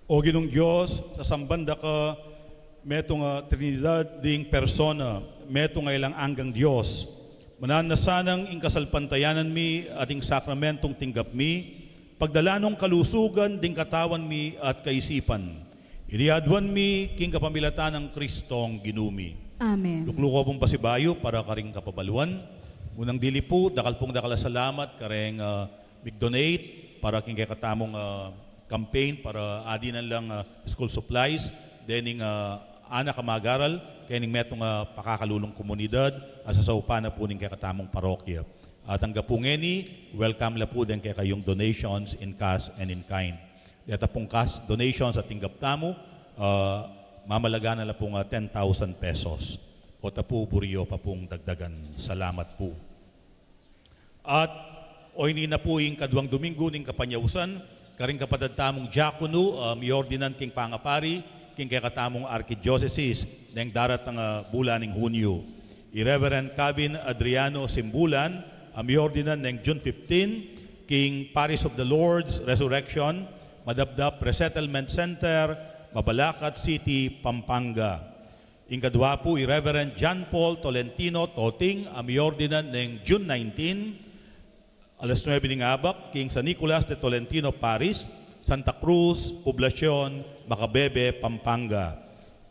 O Ginung Dios, sasamban da ka metung a Trinidad ding persona, metung a alang anggang Dios. Mananu na sanang ing kasalpantayanan mi at ing sakramentong tinggap mi, pagdalan nong kalusugan ding katawan mi at kaisipan. Ini aduan mi king kapamilatan nang Kristong Ginu mi. Amen. Lukluku pung pasibayu para karing kapabaluan. Unang dili pu, dakal pung dakal a salamat kareng, ah, mig-donate para king kekatamung, ah, campaign para adinan lang, ah, school supplies, dening, ah, anak a mag-aral, keng metung a pakakalulung komunidad, a sasaupan na pu ning kekatamung parokya. At angga pu ngeni, welcome la pu deng kekayung donations in cash and in kind. Deta pung cash donations a tinggap tamu, ah, mamalaga na la pung, ah, ten thousand pesos. Kota pu, buri yu pa pung dagdagan. Salamat pu. At oyni na pu ing kaduang Domingo ning kapanyausan, karing kapatad tamung diakono, ah, miordinan king pangapari, king kekatamung arkidiosesis, neng daratang, ah, bulan ning Hunyo. I Reverend Cabin Adriano Simbulan, a miordinan neng June fifteen, king Parish of the Lord's Resurrection, Madapdap Resettlement Center, Mabalacat City, Pampanga. Ing kadua pu, i Reverend John Paul Tolentino Toting, a miordinan neng June nineteen, alas nuebe ning abak, king San Nicolas de Tolentino Parish, Santa Cruz, Poblacion, Macabebe, Pampanga.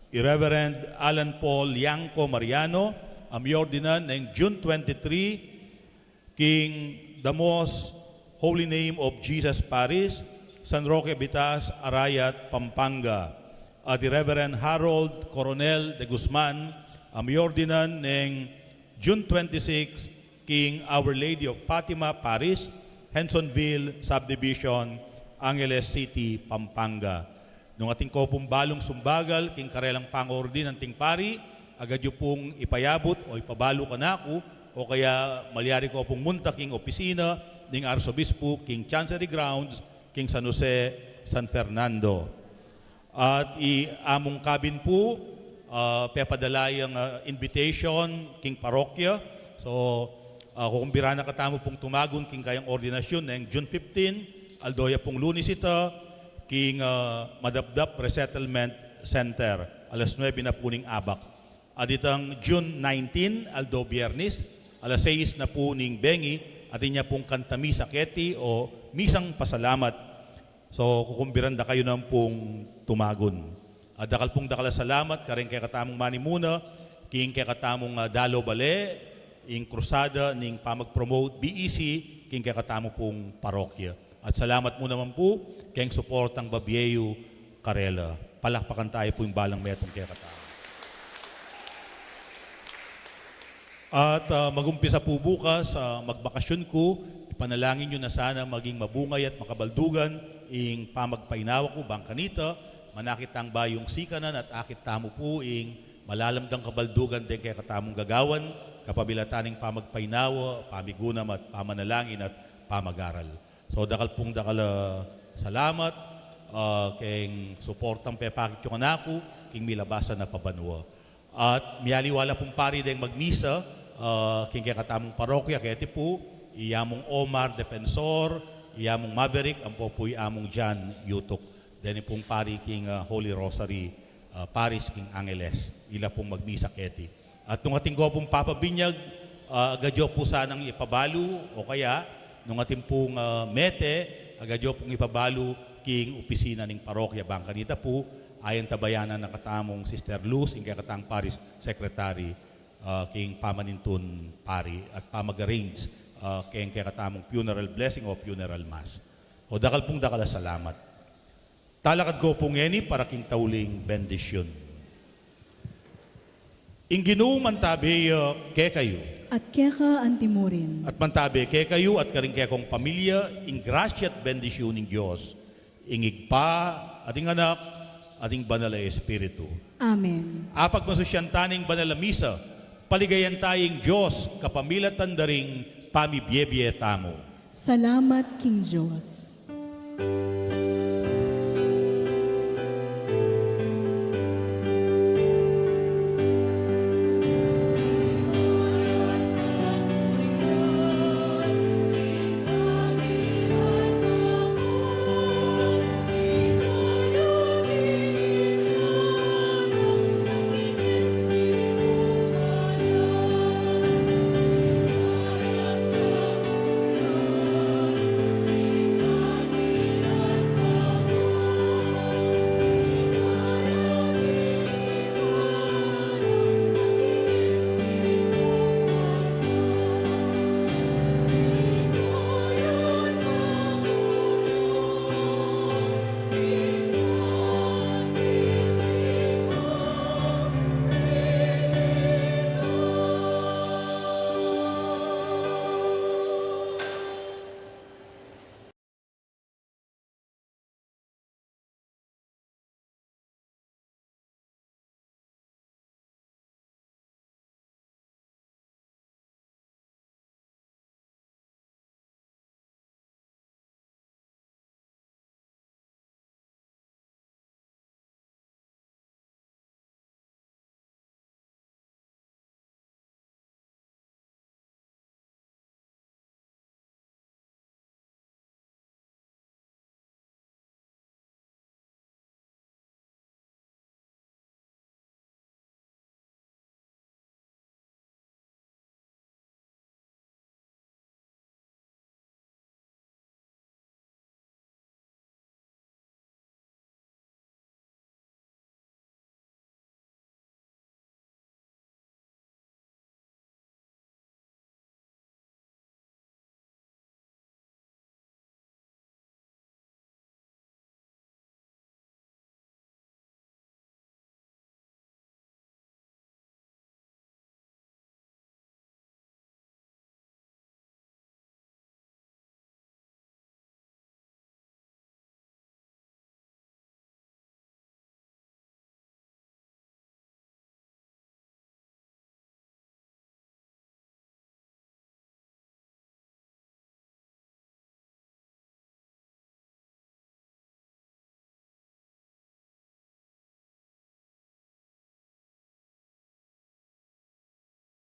I Reverend Alan Paul Liangco Mariano, a miordinan neng June twenty-three, king The Most Holy Name of Jesus Parish, San Roque Bitas, Arayat, Pampanga. At i Reverend Harold Coronel de Guzman, a miordinan neng June twenty-six, king Our Lady of Fatima Parish, Hensonville Subdivision, Angeles City, Pampanga. Nung atin ko pung balung sumbagal king karelang pangordinan ding pari, agad yu pung ipayabut o ipabalu kanaku, o kaya malyari ko pung munta king opisina ning Arsobispo king Chancery Grounds king San Jose, San Fernando. At i Among Cabin pu, ah, pepadala yang, ah, invitation king parokya. So, ah, kukumbira na katamu pung tumagun king kayang ordinasyun neng June fifteen, aldo ya pung Lunes ita, king, ah, Madapdap Resettlement Center, alas nuebe na pu ning abak. At itang June nineteen, aldo Biyernes, alas sais na pu ning bengi, atin ya pung kanta misa keti o misang pasalamat. So, kukumbiran da kayu naman pung tumagun. At dakal pung dakal a salamat kareng kekatamung manimuna, king kekatamung, ah, dalo bale, ing krusada ning pamag-promote B E C, king kekatamu pung parokya. At salamat mu naman pu keng suportang babie yu karela. Palakpakan tayu pu ing balang metung kekatamu. At, ah, mag-umpisa pu bukas, ah, magbakasyun ku, ipanalangin yu na sana maging mabungay at makabaldugan ing pamagpainawa ku, bang kanita, manakit tang bayung sikanan at akit tamu pu ing malalam dang kabaldugan deng kekatamung gagawan, kapamilatan ning pamagpainawa, pamigunam at pamanalangin at pamag-aral. So, dakal pung dakal a salamat, ah, keng suportang pepakit yu kanaku, king milabasan a pabanua. At mialiwa la pung pari deng magmisa, ah, king kekatamung parokya, keti pu, i Among Omar Defensor, i Among Maverick, ampo pu i Among John Yutuk. Deni pung pari king, ah, Holy Rosary, ah, Parish king Angeles. Ila pung magmisa keti. At nung atin ko pung papabinyag, ah, agad yu pu sanang ipabalu, o kaya, nung atin pung, ah, mete, agad yu pung ipabalu king opisina ning parokya, bang kanita pu, ayan tabayanan na katamung Sister Luz, ing kekatang parish secretary, ah, king pamanintun pari at pamag-arrange, ah, keng kekatamung funeral blessing o funeral mass. O dakal pung dakal a salamat. Talakad ko pu ngeni para king tauling bendisyun. Ing Ginu mantabe ya kekayu. At keka antimurin. At mantabe kekayu at karing kekong pamilya, ing grasya at bendisyun ning Dios, ing Ibpa, at ing Anak, at ing Banal a Espiritu. Amen. Apagmasusyan ta ning Banal a Misa, paligayan ta ing Dios, kapamilatan da ring pamibiebie tamu. Salamat king Dios.